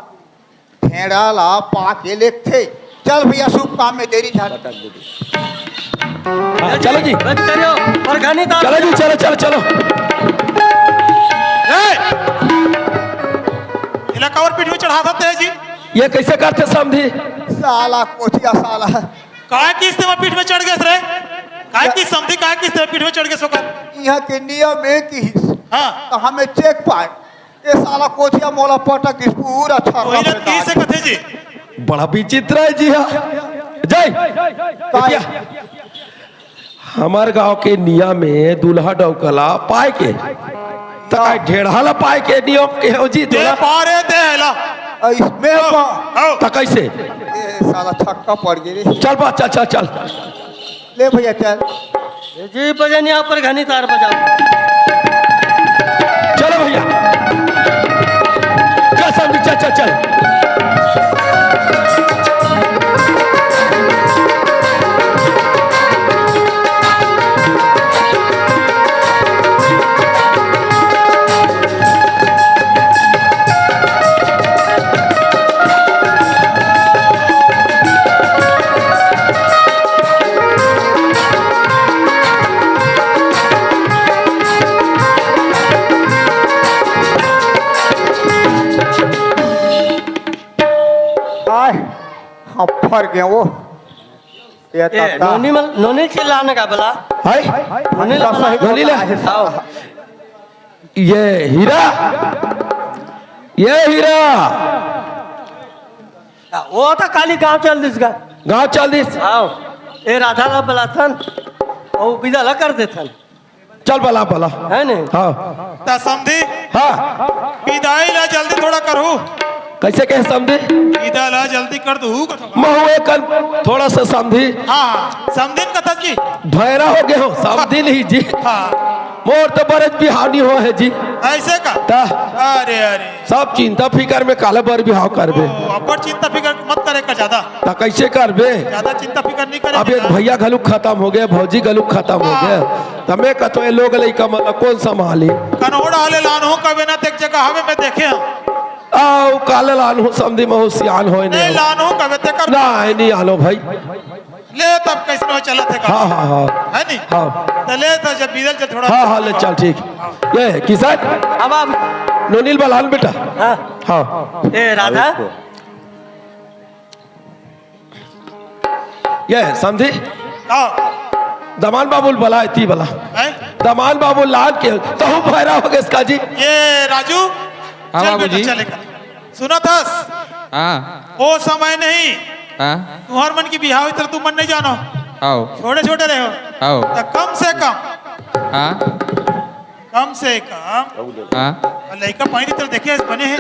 ढेढ़ा ला पा के लेकथे। चल भैया, शुभ काम में देरी झन। हाँ, चलो जी। बंद करियो, और घनी तार। चलो जी, चलो, चलो, चलो। ए! इला काबर पीठ में चढ़ा सकते हैं जी? ये कैसे करथे समधी? साला कोचिया साला। काय किस्ते में पीठ में चढ़ गए रे? काय किस्ते समधी, काय किस्ते में पीठ में चढ़ गए सोकर? यहाँ के नियम है कि हाँ। तो हमें चेक पाए। ए साला कोचिया मोला पटक दिस पूरा छर्रा वही में लत की से डाल। कथे जी। बड़ा विचित्र है जी, हाँ। जय। काय? भैया, हमर गांव के नियम में दूल्हा डौका ला पाए के, त काय ढेढ़ा ला पाए के नियम के हो जी? दे तोला पारे दे ला। अ, इसमें आओ, पा- आओ। त कैसे? ए साला छक्का पड़ गए रे। चल बा, चल, चल, चल। ले भैया, चल। ए जी, बजनिया पर घनी तार बजाओ। चलो भैया। चल समधी, चल, चल, चल। आय, हम फर गए वो। ये ए, ताता। नोनी मल-, नोनी चिल्लाने का बोला। हाय? नोनी ला सही बोला। नोनी ला। आओ। ये हीरा, ये हीरा। वो तो खाली गांव चल दिस गा। गांव चल दिस। आओ। ए राधा ला बलाथन, वो विदा ला कर देथन। चल बला, बला। है ने? हाँ। त समधी, हाँ। विदाई ला जल्दी थोड़ा करहू। कैसे कहे समधी? विदा ला जल्दी कर दू। महू एक कन थोड़ा सा समधी। हाँ, समधी न कथस जी। धैरा हो गए हो, समधी नहीं जी। हाँ। मोर तो बरज बिहाव नहीं हो है जी। ऐसे का? ता। अरे, अरे। सब चिंता फिकर में काले बर बिहाव करबे। ओ, अब्बड़ चिंता फिकर मत करे का ज्यादा। ता कैसे करबे? ज्यादा चिंता फिकर नहीं करे अब एक का। भैया घलुक खत्म हो गए, भौजी घलुक खत्म हो हाँ। गए। त मैं कथो, ए लोग लइका मन ला कोन संभाली? कनोड़ा ले लानहू कबे ना, तेक जगह हवे मैं देखे हूँ। आओ, काले लानहू समधी महू सियान होय नहीं, ने। लानहू कबे ते कर। ना, नहीं आनो भाई। ले तब कैसनो चलत हे का? हाँ, हाँ, हाँ। है नी? हाँ। त ले त जब बीदल चल थोड़ा। हाँ, हाँ, ले चल, ठीक। हाँ। ये किसान? अब आप नोनी ल बलान बेटा। हाँ। हाँ। ए राधा। ये समधी? हाँ। दमान बाबू ल बला, एती बला। हैं? दमान बाबू ल लान के, तहू भैरा हो गेस का जी? ये राजू, हाँ, चल बेटा, बाबूजी। चल एक। सुनत हस? हाँ। ओ समय नहीं। हाँ। तुहर मन के बिहाव इतर तुमन नहीं जानो। आओ। छोटे-छोटे रहे हो। आओ। त कम से कम। हाँ। कम से कम। हाँ। अउ लइका पानी इतर देखे हस बने हे।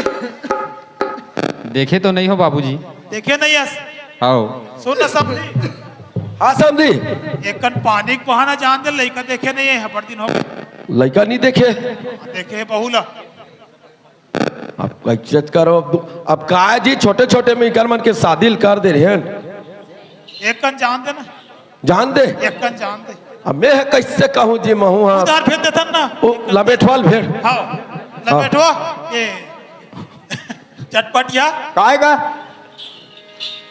देखे तो नहीं हो बाबूजी। देखे नहीं हस? आओ। सुन ना समधी। हाँ समधी। एक कन पानी के बहाना जान दे, लइका देखे नहीं हे, बड़ दिन हो गए। लइका नहीं देखे। देखे बहू ला। अब कैसे करो, अब, अब का जी, छोटे-छोटे में इकर मन के शादी ल कर दे रहे हैं। एक कन जान दे ना। जान दे। एक कन जान दे। अब मैं कैसे कहूँ जी, महू हाँ। उधार भेज देथन ना। ओ, लमेटवाल भेड़। हाँ, लमेटवा, ये चटपटिया। काय का?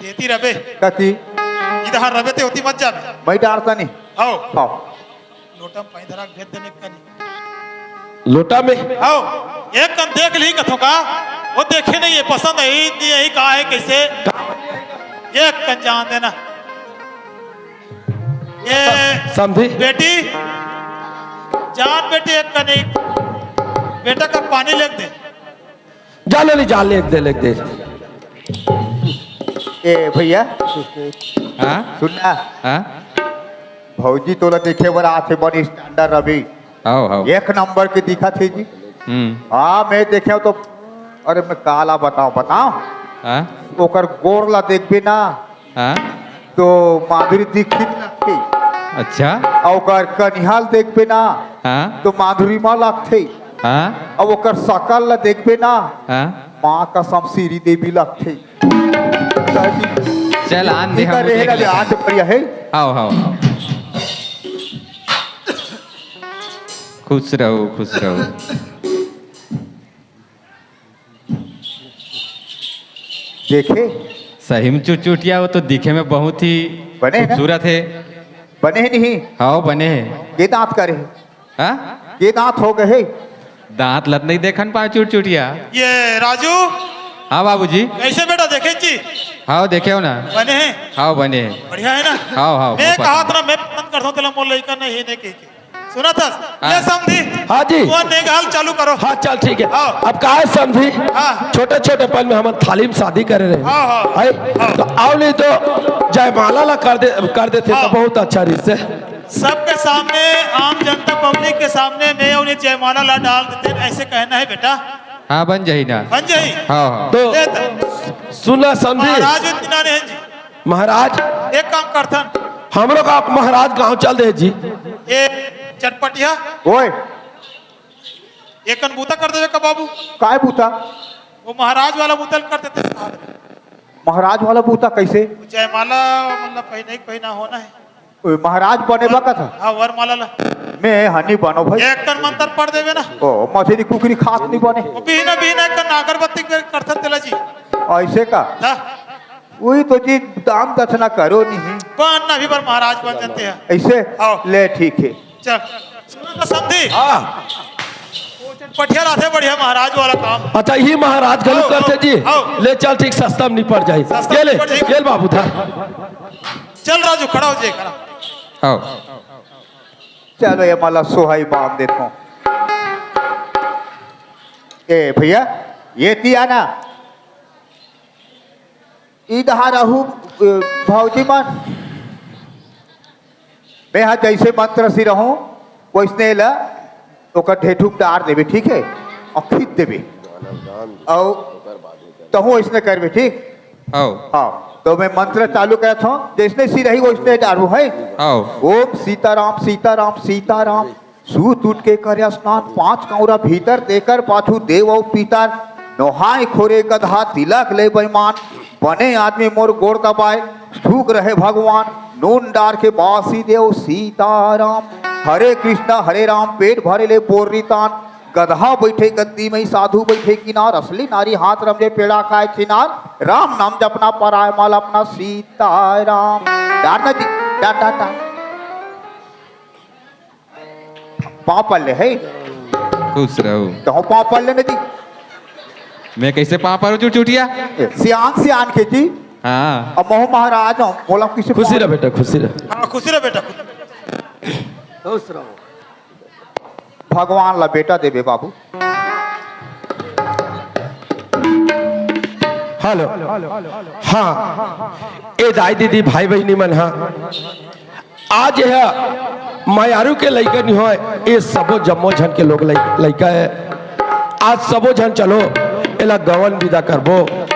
देती रबे। कती? इधर रबे ते होती मत जाबे। मैं डारता नहीं। आओ। आओ। लोटा में पानी धरा के भेज देने कनी। लोटा में? आओ, एक कन देख ली कथों का, वो देखे नहीं है, पसंद है, यही, यही कहा है कैसे? एक कन जान देना। ये समधी। बेटी, जान बेटी, एक कनी बेटा का पानी लेके दे। जा ले, जा ले, दे, ले दे। ए भैया, हाँ? सुन ना। हाँ? भौजी तोला देखे बर आथे, बड़ी स्टैंडर्ड अभी। हाव, हाव। एक नंबर के दिखत हे जी। हम्म। हाँ, मैं देखे तो, अरे मैं काला बताओ, बताओ। हाँ? ओकर गोड़ ला देखबे ना, हाँ? तो माधुरी दीक्षित लगथे। अच्छा। अउ ओकर कनिहा ल देखबे ना, हाँ? तो माधुरी माँ लगथे। हाँ? अउ ओकर सकल ला देखबे ना, हाँ? माँ कसम श्री देवी लगथे। चल, आन दे, ठीक हम है, उतरे रहेगा के दे, लेते हैं। आन दे, बढ़िया है। हाव, हाव। खुश रहो, खुश रहो। देखे? सही में चुटचुटिया, वो तो दिखे में बहुत ही बने है ना? खूबसूरत है। बने है नहीं? हाव, बने है। के दांत करे? हाँ? के दांत हो गए? दांत लत नहीं देखन पाए चुटचुटिया। ये राजू। हाँ बाबूजी। कैसे बेटा, देखे जी? हाव, देखे हो ना। बने हैं? हाव, बने है। बढ़िया है ना? हाव, हाव, मैं बहुत कहा पसंद। था ना, मैं पसंद करता हूँ तेला, मोर लइका नहीं है, नहीं कही के। सुना था? हाँ। ये समधी। हाँ जी। वो नेगहाल चालू करो। हाँ, चल, ठीक है। हाँ। अब का है समधी? हाँ। छोटे-छोटे पन में हमन थाली में शादी करे रहे। हाँ, हाँ। है? हाँ। तो आओ नहीं तो जयमाला ला कर दे, कर देते तो हाँ। बहुत अच्छा रहिस। सबके सामने, आम जनता पब्लिक के सामने मैं उन्हें जयमाला ला डाल देते, ऐसे कहना है बेटा। हाँ, बन जाही ना। बन जाही। हाँ, हाँ। तो ले तो। सुना समधी। महाराज इतना नहीं जी। महाराज। एक काम करथन। हमरो का महाराज गांव चल दे जी। ए चटपटिया। ओए। एकन बूता कर देवे का बाबू? काय बूता? वो महाराज वाला बूता कर देते। महाराज वाला बूता कैसे? जयमाला मतलब पहिने के पहिना होना है। ओए, महाराज बने बा कथा? हाँ, वरमाला ला। मैं हनी बनो भाई। एकन मंत्र पढ़ देवे ना। ओ, मछली कुकरी खात नहीं बने। वो बिना, बिना एकन अगरबत्ती के करथन तेला जी। ऐसे का? हाँ। वही तो जी, दान दक्षिणा करो नहीं। बन ना भी बार महाराज बन जाते हैं। ऐसे? हाँ। ले, ठीक है। चल। सुना तो समधी। हाँ। पटिया लाथे बढ़िया महाराज वाला काम। अच्छा, यही महाराज घलो आओ, करते आओ, जी। आओ। ले चल, ठीक सस्ता में निपट जाई। सस्ता ये ले, निपट जाई। ये ले बाबू, धर। चल राजू, खड़ा हो जाए, खड़ा। आओ। चलो, ये माला सोहाई बांध देता हूँ। ए भैया, ये तिया ना, इधर रहू, अ, भौजी मन, मैं हा जैसे मंत्र से रहूं, वैसने ला ओकर ढेठू में डार देबे, ठीक है? और खींच देबे। और तहूं वैसने करबे, ठीक? आओ। हाँ, तो मैं मंत्र चालू करत हूँ, जैसने सी रही वैसने डारू है। आओ। ओम सीताराम, सीताराम, सीताराम। सूत उठ के करे स्नान, पांच कौरा भीतर, तेकर पाछू देव अउ पितर। नोहाय खोरे गधा, तिलक ले बेईमान। बने आदमी मोर गोड़ दबाए, सुख रहे भगवान। नून डार के बासी देव सीताराम। हरे कृष्णा हरे राम, पेट भरे ले बोर्री तान। गधा बैठे गद्दी में, साधु बैठे किनार। असली नारी हाथ रमजे, पेड़ा खाए छिनार। राम नाम जपना पराए, माल अपना सीताराम। डार ना जी, डार, डार, डार। पाँव पड़ ले है। खुश रहो। तो हम पाँव पड़ लेने दी। मैं कैसे पाँव पड़ू चुटचुटिया? सियान, सियान के जी। हाँ। अब महू महाराज हम बोला किसी खुशी रह बेटा, खुशी रह। हाँ, खुशी रह बेटा। खुश रहो। भगवान ला बेटा देबे बाबू। हेलो। हाँ। ए दाई दीदी भाई बहिनी मन, हाँ। आज यह मयारू के लइका नहीं होय, ये सबो जम्मो झन के लोग लइ-, लइका है। आज सबो झन चलो, एला गवन विदा करबो।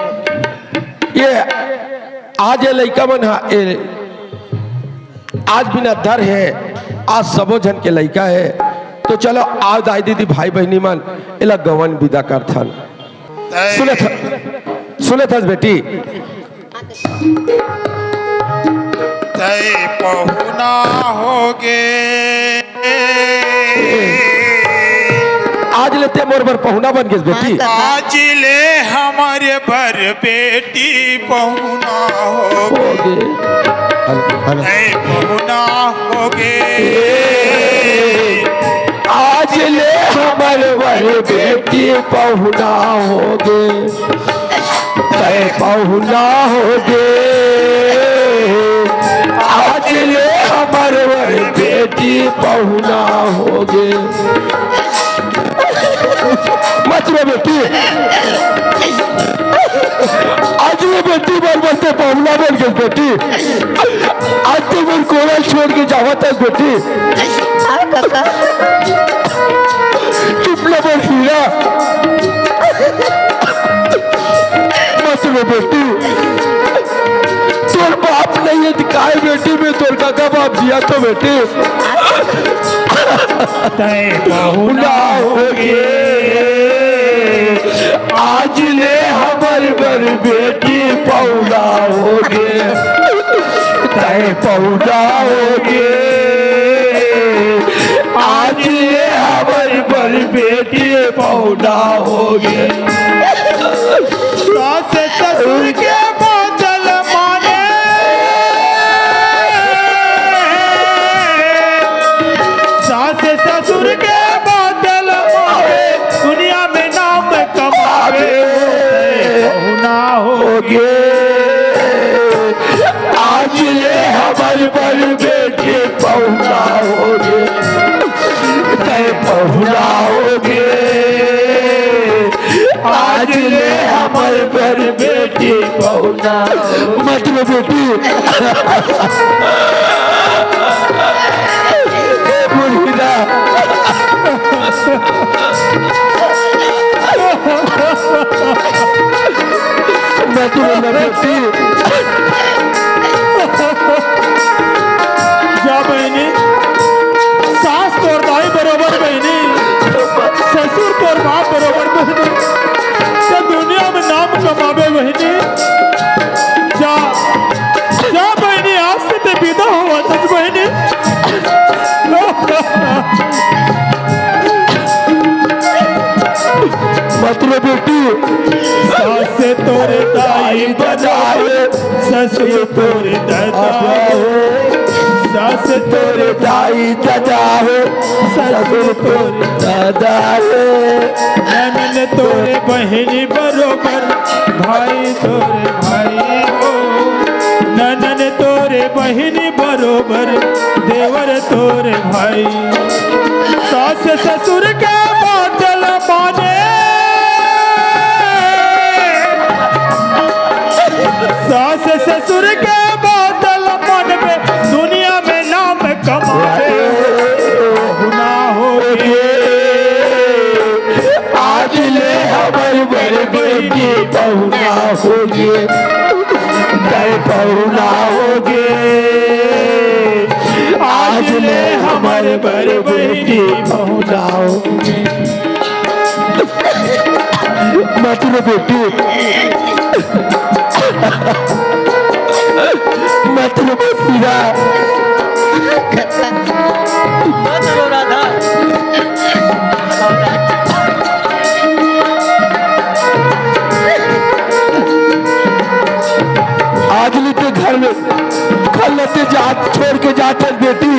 ये आज ये लइका मन हा, ए, आज बिना दर है, आज सबो झन के लइका है। तो चलो, आज दाई दीदी भाई बहिनी मन, एला गवन विदा करथन। सुनत, सुनत हस बेटी। तै पहुना होगे। आज ले ते मोर बर पहुना बन गेस बेटी। आज ले हमर बर बेटी पहुना होगे। होगे। Hello, hello. तै पहुना होगे। आज ले हमर बर बेटी पहुना होगे। तै पहुना होगे। आज ले हम परवर बेटी पहुना होगे। मत रो बेटी, आज ये बेटी बर बर ते पहुना बन गे बेटी। आज ते मोर कोरा ल छोड़ के जावत हस बेटी। हाँ काका। चुप ना बोल हीरा। मत रो बेटी, तोर बाप नहीं है त काय बेटी, मैं तोर काका बाप जिया तो बेटी। तय पहुना होगे, आज ले हमर बर बेटी पहुना होगे। तय पहुना होगे, आज ले हमर बर बेटी पहुना होगे। सास ससुर के बात ल माने, सास ससुर के बात ल माने, दुनिया में नाम कमावे, पहुना होगे। आज ले हमर बर बेटी पहुना होगे, तय पहुना होगे। आज ले हमर बर बेटी पहुना। मत रो बेटी। बुढ़िया। मत रो ना बेटी। जा बहिनी, सास तोर दाई बरोबर बहिनी, ससुर तोर बाप बरोबर बहिनी। त दुनिया में नाम कमाबे बहिनी। जा, जा बहिनी, आज से ते विदा होवत हस बहिनी। मत रो बेटी। सास तोर दाई बरोबर, ससुर तोर दादा हो। सास तोर दाई दादा हो, ससुर तोर दादा हो। ननद तोर बहिनी बरोबर, भाई तोर भाई हो। ननद तोर बहिनी बरोबर, देवर तोर भाई। सास ससुर के बात ल माने, सास ससुर के बात ल मानबे, दुनिया में नाम कमाबे, पहुना होगे। आज ले हमर बर बेटी पहुना होगे, तय पहुना होगे। आज ले हमर बर बेटी पहुना होगे। मत रो बेटी, मत रो बेटी रा। मत रो राधा। आज ले ते घर में, घर ले ते जात, छोड़ के जात हस बेटी।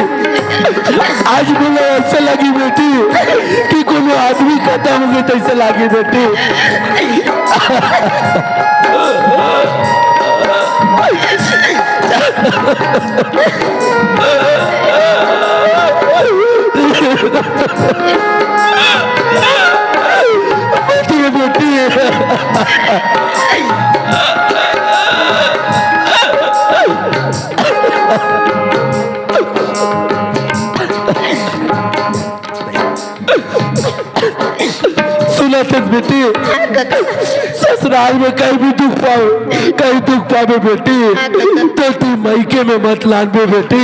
आज मोला ऐसे लगी बेटी कि कोनो आदमी खतम होगे तैसे लगी बेटी। बेटी, बेटी। सुनत हस बेटी, ससुराल में कहीं भी दुख पावे, कहीं दुख पावे बेटी, तो तू मइके में मत लानबे बेटी।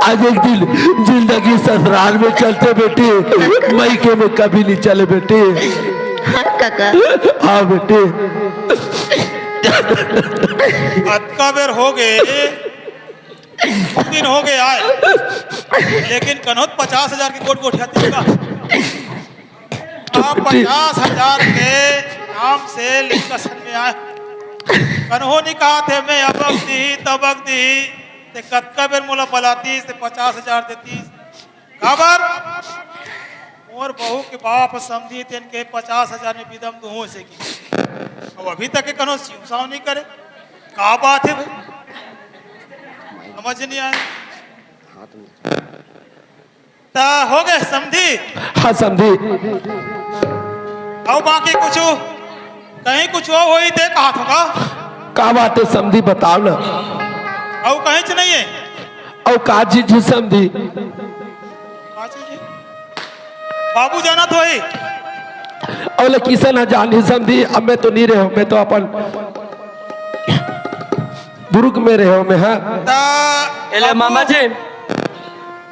आज एक दिन जिंदगी ससुराल में चलथे बेटी, मइके में कभी नहीं चले बेटी। हाँ काका। हाँ बेटी। अतका बेर होगे, दू दिन होगे आय, लेकिन कन्हो त पचास हजार के गोठ गोठियाथस का? आप पचास हजार के नाम से लिंका सन में आय, कन्हो नइ कहत हे, मैं अबक दिही, तबक दिही, ते कतका बेर मोला बलातिस, ते पचास हजार देतिस। काबर? मोर बहू के बाप समझी तेन के पचास हजार में बिदा म दुहूं से कि। अब अभी तक के कन्हो सिउसाव नइ करे। का बात हे भाई? समझ नहीं आए। त हो गए समधी। हाँ समधी। अउ बाकी कुछ कहीं कुछ वो होई ते कहा था का? का बात है समधी, बताओ ना। अउ कहीं च नहीं है। अउ का चीज है समधी? का चीज है? बाबू जानत होही। अउ ले किसन ह जानी समधी, अब मैं तो नहीं रहे हूँ, मैं तो अपन दुर्ग में रहे हूँ मैं, हाँ। ता एला बाबू मामा जी,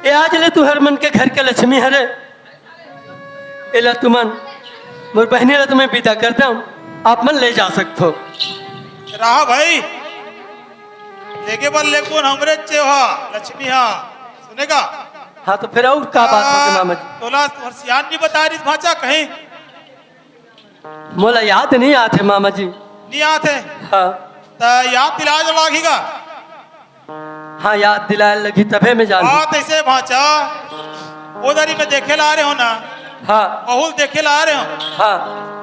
ए आज ले तुहर मन के घर के लक्ष्मी हरे। एला तुमन, मोर बहिनी ला तुम्हें विदा कर दऊं, आप मन ले जा सकथो। रहा भाई, लेगे बर लेगबो न हमरे चे हा, लक्ष्मी हा, सुनेगा? हाँ, तो फिर और का बात होगे आ, मामा जी? तोला तोहर सियान नहीं बता रही भांचा कहीं? मोला याद नहीं आत हे मामा जी। नहीं आत हे? हाँ। त याद दिलाय जो लागही गा। हाँ, याद दिलाय लगही तभे मैं जानहूँ। बात ऐसे भांचा, ओ दरी में देखे ला आ रहे हो ना? हाँ। बहुल देखे ला आ रहे हो? हाँ।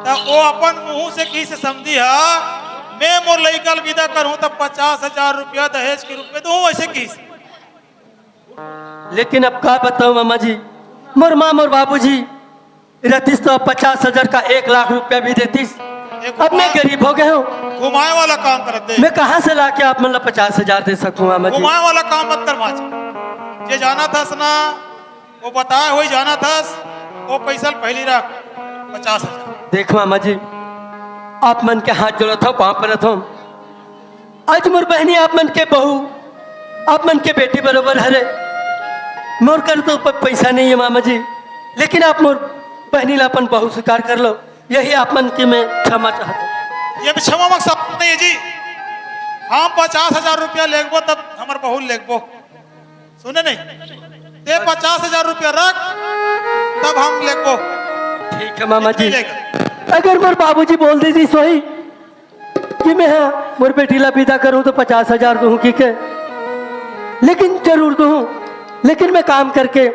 त वो अपन मुंह से किहिस समधी हा, मैं मोर लइका ल विदा करहूँ त पचास हजार रुपया दहेज के रूप में दूँ, ऐसे किहिस। लेकिन अब का बताऊं मामा जी, मोर माँ मोर बाबूजी रहतीस तो अब पचास हजार का एक लाख रुपया भी देतीस। देखो अब मैं माँ, गरीब हो गया हूँ। घुमाए वाला काम करत हे। मैं कहाँ से लाके आप मन ला पचास हजार दे सकूँ मामा जी? घुमाए वाला काम मत कर भांचा। जे जानत हस ना, वो बताए होही जानत हस, वो पैसा ल पहली रख, पचास हजार। देख मामा जी, आप मन के हाथ जोड़त हूँ, पाँव परत हूँ। आज मोर बहिनी आप मन के बहू, आप मन के बेटी बरोबर हरे। मोर कर तो प-, पैसा नहीं है मामा जी, लेकिन आप मोर बहिनी ला अपन बहू स्वीकार कर लो, यही आप मन के मैं क्षमा चाहत हूँ। ये भी क्षमा मत सब नहीं है जी। हम पचास हजार रुपया लेगबो तब हमर बहू लेगबो। सुने नहीं, ते पचास हजार रुपया रख, तब हम लेगबो। ठीक है मामा जी, लेगा। अगर मोर बाबूजी बोल देतीस होही कि मैं हाँ मोर बेटी ला विदा करूँ तो पचास हजार दूँ कि के, लेकिन जरूर दूँ, लेकिन मैं काम करके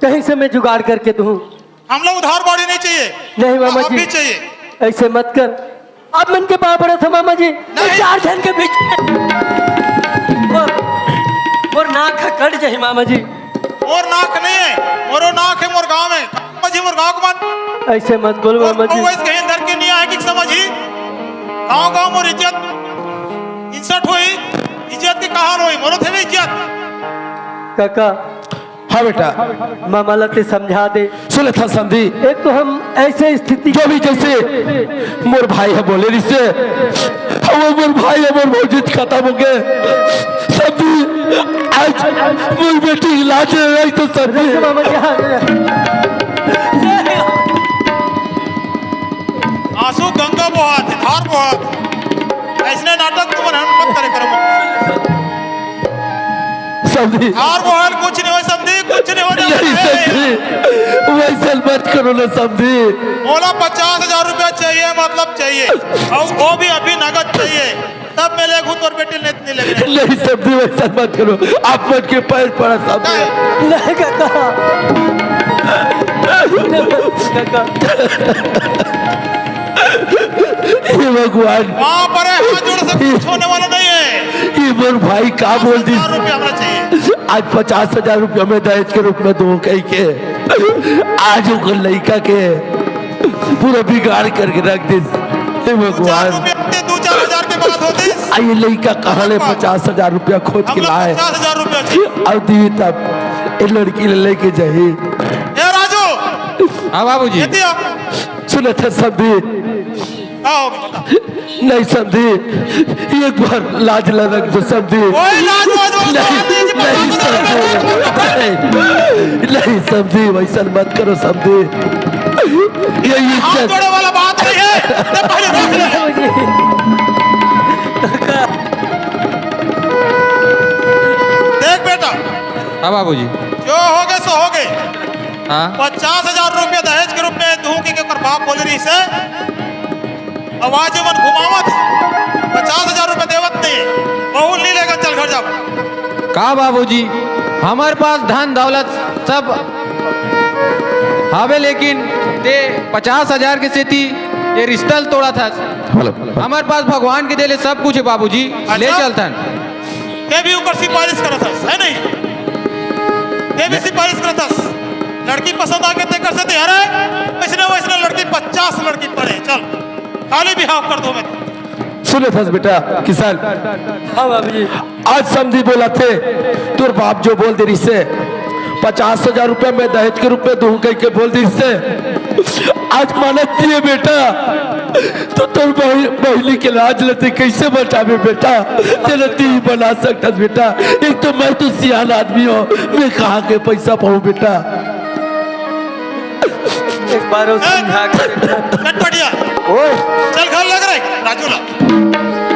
कहीं से मैं जुगाड़ करके दूँ। हम लोग उधार बाड़ी नहीं चाहिए। नहीं मामा जी, अभी चाहिए। ऐसे मत कर। आप मन के पाँव पड़त हँव मामा जी, नहीं। चार झन के बीच में मोर, मोर नाक ह कट जाही मामा जी। मोर नाक नहीं है, मोरो नाक है मोर गाँव में। समझी मोर गाँव के मन। ऐसे मत बोल मामा जी। कहीं धर के नहीं आए कि समझी। गाँव गाँव मोर इज्जत इंसठ होई, इज्जत के कहार होई, मोरो थे इज्जत। काका, हाँ बेटा। मामा ला ते समझा दे। सुन लेथन समधी। एक तो हम ऐसे स्थिति जो भी जैसे मोर भाई ह बोले रिहिसे, वो मोर भाई ह मोर भौजी खत्म हो गए। समधी, आज मोर बेटी इलाज है, तो समधी। रुक मामा जी, हाँ। आंसू गंगा बोहात, धार बोहात। ऐसने नाटक तुमन मत करे करो। समधी। धार बोहात कुछ नहीं होय समधी, कुछ नहीं होय। नहीं समधी, वैसा मत करो ना समधी। मोला पचास हजार रुपया चाहिए, मतलब चाहिए, और वो भी अभी नगद चाहिए। तब मैं लेगहूँ तोर बेटी, नहीं, नहीं लेगहूँ। नहीं समधी, वैसा मत करो, आप मन के पैर पड़ा समधी। नहीं। नहीं काका। नहीं काका। हे भगवान। वहाँ पर है, हाथ जोड़ से कुछ होने वाला नहीं है। ये मोर भाई का बोल दिस? पचास हजार रुपया हमरा चाहिए। आज पचास हजार रुपया मैं दहेज के रूप में दूँ कहि के। आज ओकर लइका के पूरा बिगाड़ करके रख दिस। हे भगवान। दो चार रुपया के, दो चार हजार के बात होती। आ ये लइका कहाँ ले पचास हजार रुपया खोज के लाए? पचास हजार रुपया चाहिए। अउ दी तब ये लड़की ले लेके जाही। ए राजू। हाँ बाबूजी। ये दिया। सुनत हस समधी। आओ, बता। नहीं समधी, एक बार लाज ला रख दो समधी। ओए, लाज वाज वाला नहीं, बात नहीं नहीं, समधी, नहीं, नहीं समधी, वैसा मत करो समधी। ये हाथ इज्जत जोड़े वाला बात नहीं है। तो पहले देख ले। देख बेटा। हाँ बाबूजी। जो हो गए सो हो गए। हाँ। पचास हजार रुपया दहेज के रूप में दूँ कि ओकर बाप बोले रिहिसे। आवाज मन घुमावत, पचास हजार रुपया देवत नहीं, बहू नहीं लेगा, चल घर जाओ। का बाबूजी, हमर पास धन दौलत सब हवे, लेकिन ते पचास हजार के सेती ये रिश्ता ल तोड़त हस। हेलो। हमर पास भगवान के देले सब कुछ है बाबूजी, ले अच्छा? चलथन। ते भी ओकर सिफारिश करत हस, है नहीं? ते भी सिफारिश करत हस। लड़की पसंद आगे तेकर से तैयार है, वैसने वैसने लड़की पचास लड़की पड़े, चल, खाली बिहाव कर दो मैं। सुनत हस बेटा किसान, हाँ बाबूजी। आज समधी बोलथे, तोर बाप जो बोल दे रिहिसे, पचास हजार रुपया मैं दहेज के रूप में दूँ कहिके बोल दे रिहिसे, आज मानत नहीं हे बेटा। तो तोर बहि-, बहिनी के लाज ल ते कइसे बचाबे बेटा? तेला ते ही बना सकथस बेटा। एक तो मैं तो सियान आदमी हँव, मैं कहाँ के पइसा पाहूँ बेटा? एक बार वो समझा के देखो। कटपटिया। ओए। चल घर लग रहे, राजू ला।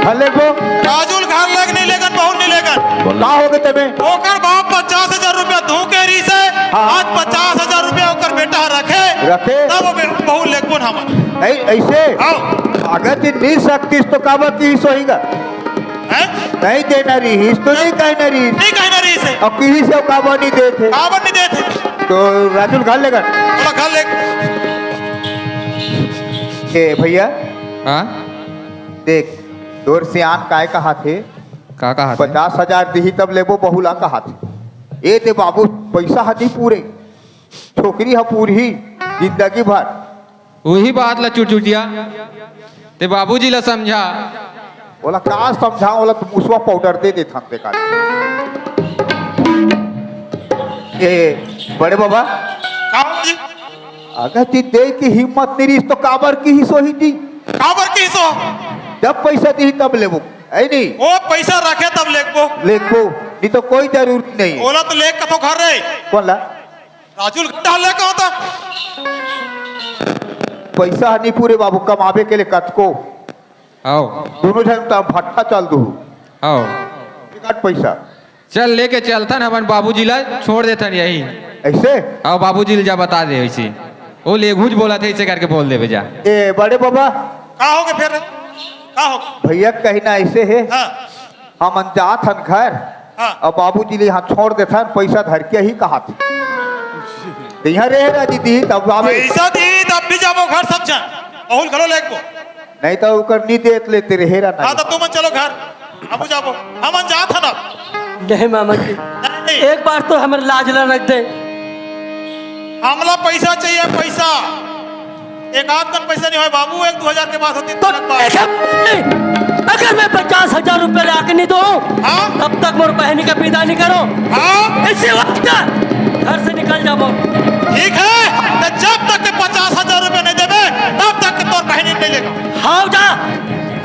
घर लेगबो। राजू ल घर लग नहीं लेगन, बहू नहीं लेगन। का होगे तेमे? ओकर बाप पचास हजार रुपया दूँ के रिहिसे, हाँ। आज पचास हजार रुपया ओकर बेटा रखे, रखे। तब वो बे-, बहू लेगबो ना हमन। नहीं, ऐसे? हाँ। अगर ते नहीं सकतिस तो काबर किहिस होही गा? हैं? नहीं देना रिहिस तो नहीं कहना रिहिस। नहीं कहना रिहिसे। अउ किहिस हे काबर नहीं देथे? काबर नहीं देथे? तो राजू ल घर लेगन। थोड़ा घर ले। ए भैया। हाँ? देख, तोर सियान काय कहाथे? का कहाथे? पचास हजार दिही तब लेबो बहू ला कहाथे। ए ते बाबू, पइसा ह नहीं पूरे, छोकरी ह पूरही जिंदगी भर। उही बात ला चुटचुटिया, ते बाबूजी ला समझा। ओला का समझा, ओला तो मुसवा पाउडर दे देथन ते का। ए बड़े बाबा। का जी? अगर ते दे के हिम्मत नहीं रिहिस तो काबर किहिस होही जी? काबर किहिस हो? जब पइसा दिही तब लेबो, है नहीं? ओ पइसा रखे तब लेगबो। लेगबो, नहीं तो कोई जरूरत नहीं हे। ओला तो लेग कथो घर रे। कोन ला? राजू ल घर डाल ले कहूँ तो। पइसा ह नहीं पूरे बाबू, कमाबे के ले कतको। आओ। दूनों झन त भट्ठा चल दू। आओ। टिकट पइसा। चल लेके चलथन, हमन बाबूजी ला छोड़ देथन यही। ऐसे? आओ बाबूजी ला जा बता दे ऐसे। वो लेगहूँच बोलथे ऐसे करके बोल देबे जा। ए बड़े बाबा। का होगे फेर? का होगे? भैया कहना ऐसे हे। हाँ। हमन जात हन घर, हाँ। अब बाबूजी ल इहाँ छोड़ देथन, पइसा धर के ही कहाथे। त इहाँ रहे राजी दी, तब आबे। पइसा दी, तब भी जाबो घर सब झन। अहुल घलो लेगबो। नहीं त ओकर नी देत ले तेरे हेरा हाँ, नहीं। त तुमन चलो घर। अब जाबो। हमन जात हन अब। नहीं मामा जी। नहीं। एक बार तो हमर लाज ला रख दे। हमला पइसा चाहिए, पइसा। एक आध कन पइसा नहीं होय बाबू, एक दू हजार के बात होती तो तुरंत बात। ऐसा नहीं। अगर मैं पचास हजार रुपया ला के नहीं दूँ, हाँ? तब तक मोर बहिनी के बिदा नहीं करो। हाँ? इसी वक्त घर से निकल जाबो। ठीक है, तो जब तक के पचास हजार रुपया नहीं देबे, तब तक के तोर बहिनी नहीं लेगा। हाँ, जा।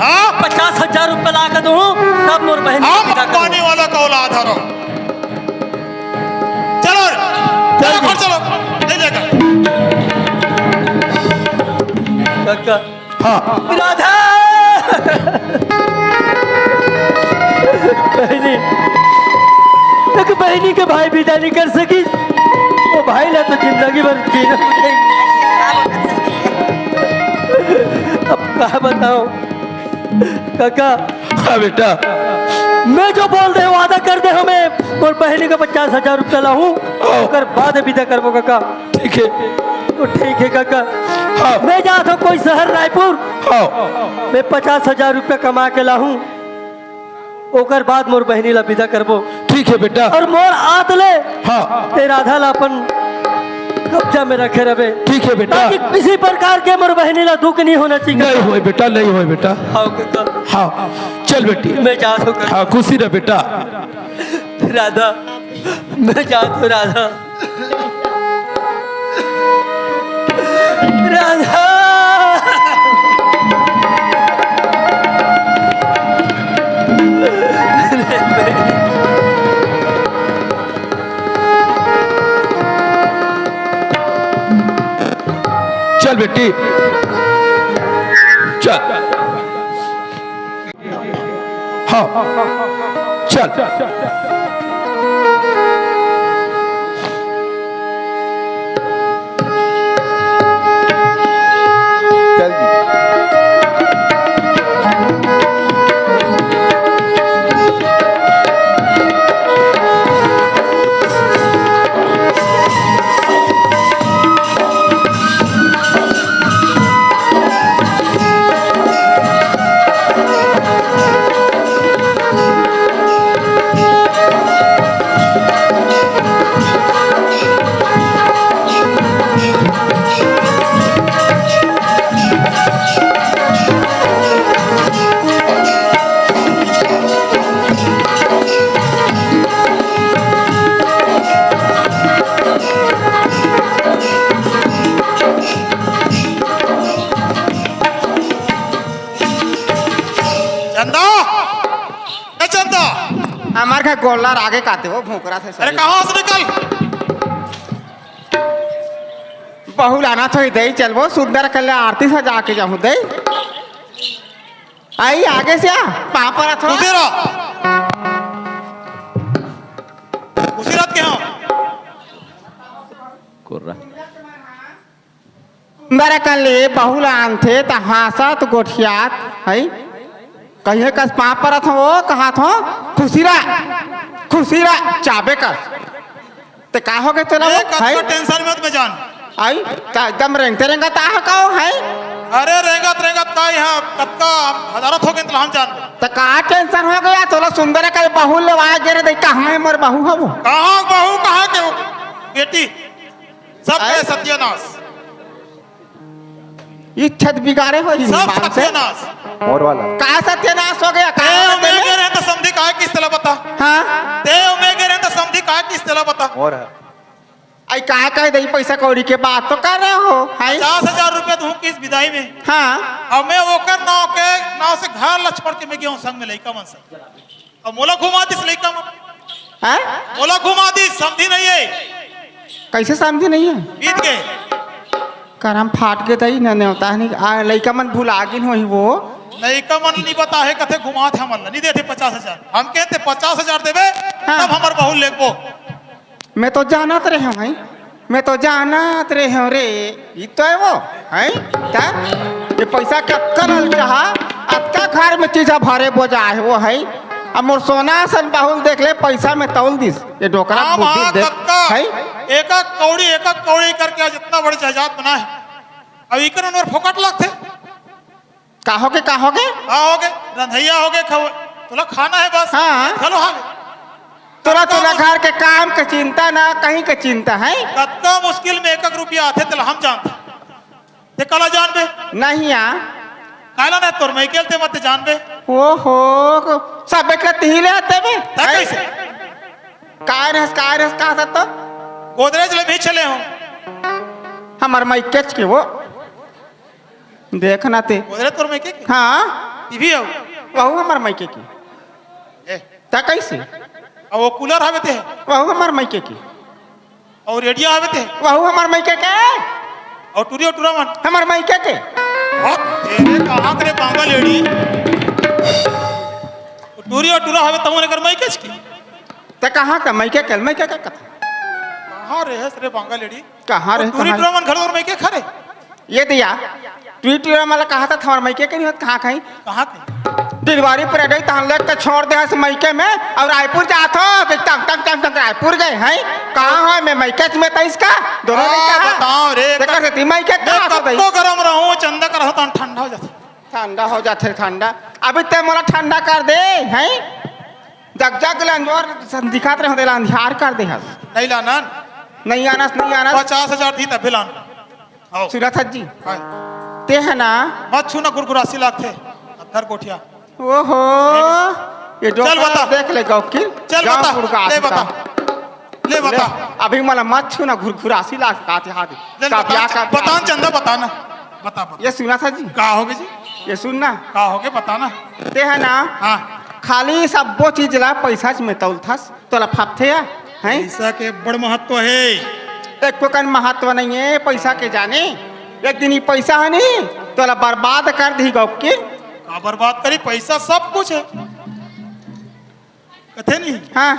हाँ? पचास हजार रुपया ला के दूँ, तब मोर बहिनी के हम बिदा करो। पानी वाला का औलाद हरो। चलो, चलो, चल। घर चलो, ले जाकर। काका। हाँ। राधा। बहिनी, एक बहिनी के भाई बिदा नहीं कर सकी, वो भाई ला तो जिंदगी भर जीना पड़ेगा। अब का बताओ? काका। हाँ बेटा। मैं जो बोल दे, वादा कर दे हमें, मोर बहिनी का पचास हजार रुपया लाहूँ, हाँ। ओकर बाद बिदा करबो काका। ठीक है। तो ठीक है काका। हाँ। मैं जात हँव कोई शहर रायपुर। हाँ। मैं पचास हजार रुपया कमा के लाहूँ, ओकर बाद मोर बहिनी ला बिदा करबो। ठीक है बेटा। और मोर आत ले हाँ। ते राधा ला अपन कब्जा में रखे रहे। ठीक है बेटा। ताकि किसी प्रकार के मोर बहिनी ला दुख नहीं होना चाहिए। नहीं होय बेटा, नहीं होय बेटा। हाँ काका। हाँ, चल बेटी। मैं जात हँव काका। हाँ, खुशी रह बेटा। राधा, मैं जात हँव राधा। राधा। चल बेटी, चल। हाँ, चल। चल जी। गोल्लर आगे काते हो, भोंकरा थे अरे सही। कहाँ से निकल? बहू लाना थोड़ी दई, चलबो सुंदर कर ले, आरती सजा के जाहूं दई। आई आगे से आ, पाँव परत हो। खुशी रह। खुशी रह के हो। कुर्रा। सुंदर कर ले, बहू ला आनथे, त हाँसत गोठियात, है? कहिए कस पाँव परत हो, कहात हो, खुशी रह, खुशी रह, चाबे कस। ते का हो गए तोला ए, वो, कतको है? टेंशन मत में जान। आई, त एकदम रेंगते रेंगत आ हो का हो, है? अरे रेंगत रेंगत का यहाँ, कतका हजारत हो गए तला हम जान। त का टेंशन हो गया, तोला सुंदर कर बहू ले आ गे रे, देख कहाँ है मोर बहू हो वो? कहाँ बहू, कहाँ के वो? बेटी, सब आय? का सत्यानाश। इच्छा त बिगाड़े हो ही सब मान से। सत्यानाश। और वाला। का सत्यानाश हो गया? का ते हो ओमे गया? गे रहे त समधी काय किस्त ला बता। हाँ? ते ओमे गे रहे त समधी काय किस्त ला बता। और है। आई का कह दई पैसा कौड़ी के बात तो कर रहे हो, है? पचास हजार रुपया दूं किस्त बिदाई में। हाँ। अब मैं ओकर नाव के, नाव से घर ला छोड़ के मैं गया हूँ संग में लइका मन से। अब मोला घुमा दिस लइका मन। हैं? मोला घुमा दिस, समधी नहीं है। कैसे समधी नहीं है? बीत गए। करम फाट के तई न नेवता नहीं, आ, लइका मन भुला गिन होही वो। लइका मन नहीं बता है, कथे घुमात है मन, नहीं देते पचास हजार। हम कहते पचास हजार देबे, हाँ। तब हमर बहू लेबो। मैं तो जानत रहे हूँ, हैं? मैं तो जानत रहे हूँ रे, ई तो है वो, हैं? त ये पैसा कतका लल चाहा, अतका घर में चीजा भरे बोजा है वो, हैं? अब मोर सोना असन बहू ल देख ले, पैसा में तौल दिस, ये डोकरा हाँ, बुद्धि हाँ, देख, कतका। हैं? एक एक कौड़ी, एक एक कौड़ी करके आज इतना बड़े जायदाद बना है। अब इकर अनवर फोकट लगथे। का होगे, का होगे? का होगे? रंधैया होगे, खव-, तोला खाना है बस। हाँ। चलो हाँ। तोला, कतका तोला मुस-, घर के काम के चिंता ना, कहीं के चिंता है? कतका मुश्किल में एक एक रुपया आथे, तेला हम जानथन। ते काला जानबे? नहीं आ। काला ना तोर मैं केलते मत जानबे। ओहो, सब बेटला तिही ले आते बे। तब हैं? कैसे? काय रहस, काय रहस, कहा था तो? गोदरेज ले भी चले हो। हमर माई केच के वो। देखना ते। बोल रहे तोर मायके के? हाँ। टीवी हो? वहू हमर मायके के। ए। त कैसे? अब वो कूलर हवे ते? वहू हमर मायके के। और रेडियो हवे ते? वहू हमर मायके के। और टूरी और टूरा मन? हमर मायके के। हो, तेरे कहाँ करे बांगा लेडी? टूरी और टूरा हवे तमन एकर मायके के? त कहाँ का मायके के? मायके के कथा? कहाँ रहे रे बांगा लेडी? कहाँ रहे, टूरी कहाँ? टूरा मन घर और मायके खरे? ये दिया, टूरी टूरा मन ला कहा था, हमार मायके के नहीं होत, कहाँ कहीं? कहाँ के? डिलीवरी पर अडई तहन लेके छोड़ दे हस मायके में, और रायपुर जात हो, कि टम, टम, टम, टम, रायपुर गए हैं? कहाँ है? मैं मायके में था इसका, दोनों हाँ, लड़का था। बताओ रे, तेकर से ती मायके मैं कहाँ था भाई? कत्तो गरम रहूं, चंदा कर रहूं, तहन ठंडा हो जाता। ठंडा हो जाते, ठंडा। अभी ते मोला ठंडा कर दे, हैं? जग जग ले अंजोर सन दिखात रहे, तेला अंधियार कर दे हस। नहीं लानन। नहीं आनस, नहीं आनस। पचास हजार दी तबे लान। आओ। सुरत जी। हाँ। ते है ना? मत छू ना, गुरगुरासी लागथे। अधर गोठिया। ओहो, ये चल डोकरा बता। देख ले गौकिल, चल गाँव बता, गुड़का ले आता। बता। ले ले, बता। अभी मला मत छू ना, घुरघुरासी लाग काते हाथ। ले बता, कापिया, कापिया। बता ना चंदा, बता ना। बता, बता। ये सुना था जी। का होगे जी? ये सुन ना। का होगे, बता ना। ते है ना? हाँ। खाली सब्बो चीज ला पैसा च में तौलथस, तोला फपथे या, हैं? पैसा के बड़ महत्व है। एको कन महत्व नहीं है पैसा के जाने। एक दिन ये पैसा है नहीं, तोला बर्बाद कर दी गौकिल। का बर्बाद करी? पैसा सब कुछ है। कथे नहीं? हाँ।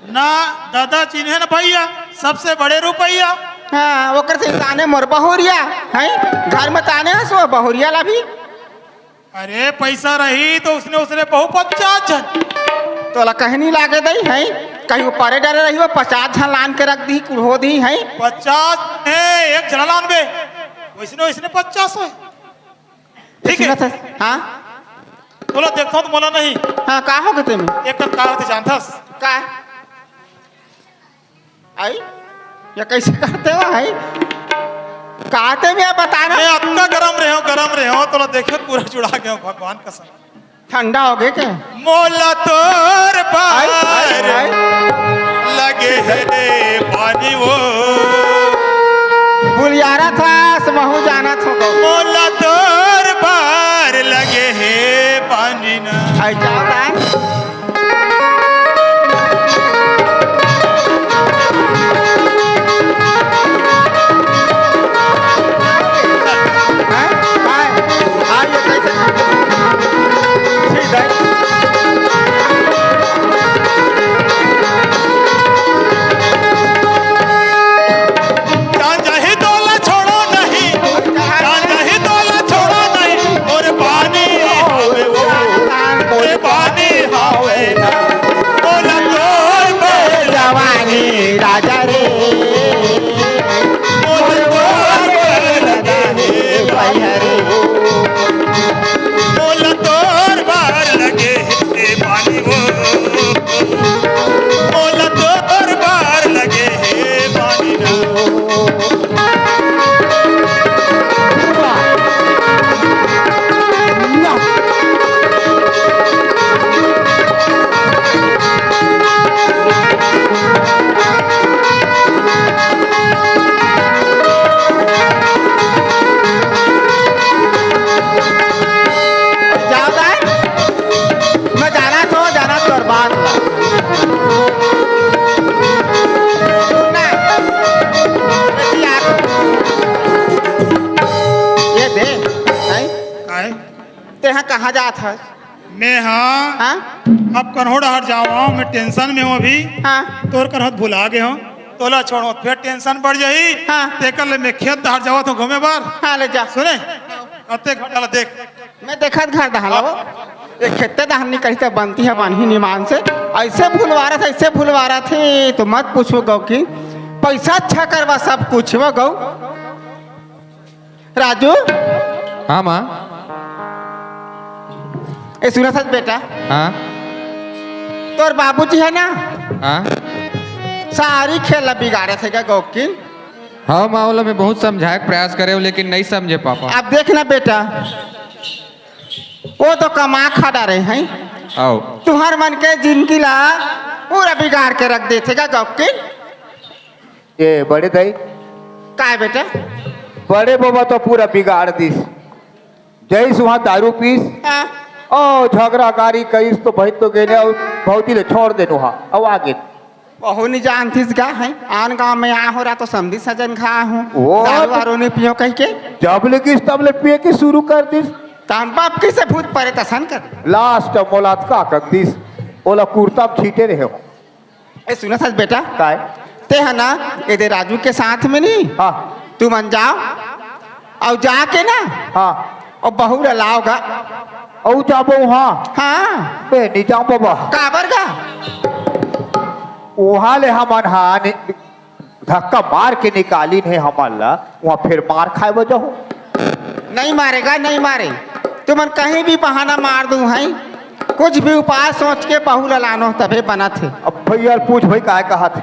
ना दादा चिन्हे न भैया, सबसे बड़े रुपैया। हाँ, ओकर से ताने मोर बहुरिया, हैं? घर में ताने हस वो बहुरिया ला भी। अरे, पैसा रही तो उसने, उसने बहु पचास झन। तोला कहीं नहीं लागे दई, हैं? कहीं ऊपरे डरे रही वो, पचास झन लान के रख दी, कुल हो दी, हैं? पचास है, एक झन लानबे, वैसने, वैसने पचास है। ठीक है। सुनत हस? हाँ? तोला देखता हूँ तो मोला नहीं। हाँ, का होगे तेमे? एक कन का होथे जानथस? का? आई? ये कैसे करते हो, आई? का ते में बताना? मैं अतका गरम रहे हो, गरम रहे हो, तोला देखे पूरा जुड़ा गया हूँ, भगवान कसम। ठंडा होगे क्या? मोला तोर आई, आई, बार आई। लगे हे पानी वो। बुलियारा था, समहू जाना था। मोला तोर बार लगे हे पानी ना। आई, क्या होता है? तेहा कहाँ जात हस? मैं हाँ, हाँ? अब कन्हो डहर जावं, मैं tension में हूँ अभी। हाँ। तोर कन्हो भुला गे हूँ, तोला छोड़ो, फिर tension बढ़ जाही। हाँ। तेकर ले मैं खेत डहर जावत हूँ घूमे बर। हाँ, ले जा। सुने, अते घर डाला देख। मैं देखत घर डहर ला वो। ये खेते डहर निकलही त बनती है बान्ही निमान से। ऐसे भुलवारत, ऐसे भुलवारत हे, तो मत पूछो गौ की। पैसा अच्छा करवा सब कुछ वो गौ। राजू। हाँ, माँ। ए, सुनत हस बेटा? हाँ। तोर बाबूजी हे ना? हाँ। सारी खेल ला बिगाड़े थे का गौकिन? हाँ, माँ, ओला मैं बहुत समझाए के प्रयास करे हूँ, लेकिन नहीं समझे, पापा। अब देख ना बेटा, वो तो कमा खा डारे हैं। आओ। तुहर मन के जिंदगी ला पूरा बिगाड़ के रख देथे का गौकिन? ए, बड़े दाई। काय बेटा? बड़े बबा तो पूरा बिगाड़ दिस। जइस उहाँ दारू पीस, हाँ। ओ झगरा गारी कइस तो भई तो गेने अउ भौजी ले छोड़ देनु हा, अउ आगे। वहू नहीं जानतिस गा है, आन गांव में आ हो रहा तो समधी सजन खा हूँ। वो दारू तो वारू नहीं पियो कह के। जब ले किस तब ले पिए के शुरू कर दिस। त हम बाप किसे भूत परे तसन कर। Last मोला त का कर दिस, ओला कुर्ता में छीटे रहे हो। ए, सुनत हस बेटा? काय? ते ह ना, ए दे राजू के साथ में नहीं। हाँ। तुमन जाव, अउ जाके ना, हाँ। अउ बहू ला लाव गा। अउ जाबो, हाँ। हाँ। बे, नहीं जाओ बाबा। काबर गा? उहाँ ले हमन, हाँ, नि-, धक्का मार के निकालिन हे हमन ला, उहाँ फिर मार खाए बर जाहू। नहीं मारे गा, नहीं मारे। तुमन कहीं भी बहाना मार दू हैं, कुछ भी उपाय सोच के बहू ला लानो, तभे बनत हे। अब भैया पूछ भाई काय कहत हे?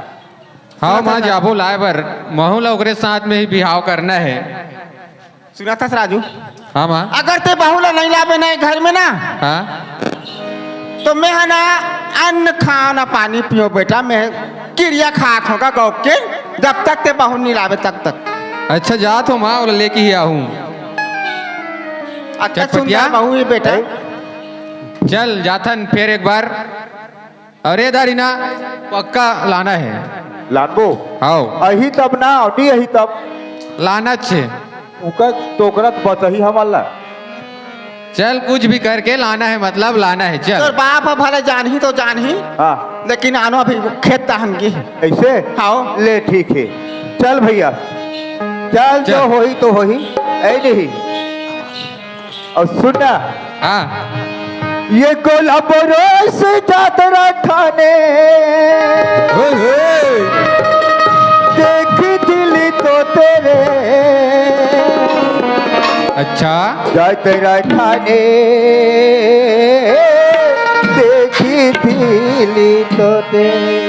हाँ, माँ, जाबो लाए बर, महू ला ओकरे साथ में ही बिहाव करना हे। सुनत हस राजू? हाँ, माँ। अगर ते बहू ला नहीं लाबे ना घर में ना, हाँ। तो मैं ह ना अन्न खाओ ना पानी पियो बेटा, मैं किरिया खात होगा गौ के, जब तक ते बहू नहीं लाबे तब तक। अच्छा, जात हो माँ, ओला लेके ही आहूँ। अच्छा, चटपटिया। सुंदर बहू ही बेटा। चल, जाथन फिर एक बार। अरे दारी ना, पक्का लाना हे। लानबो? हाव। अही तब ना, नहीं अही तब। लाना छे। उकर टोकरा त बचही हमन ला। चल, कुछ भी करके लाना हे, मतलब लाना हे, चल। तोर बाप ह भले जानही तो जानही, हाँ। लेकिन आनो अभी खेत तहन की। ऐसे? हाव। ले, ठीक हे। चल भैया, चल, चल। जो होही तो होही, ऐ नहीं। अउ सुन ना। हाँ। ये गोला बरोस जातरा ठाने। ओए होए। देखी दिली तो तेरे। अच्छा। जातरा ठाने। देखी दिली तो तेरे।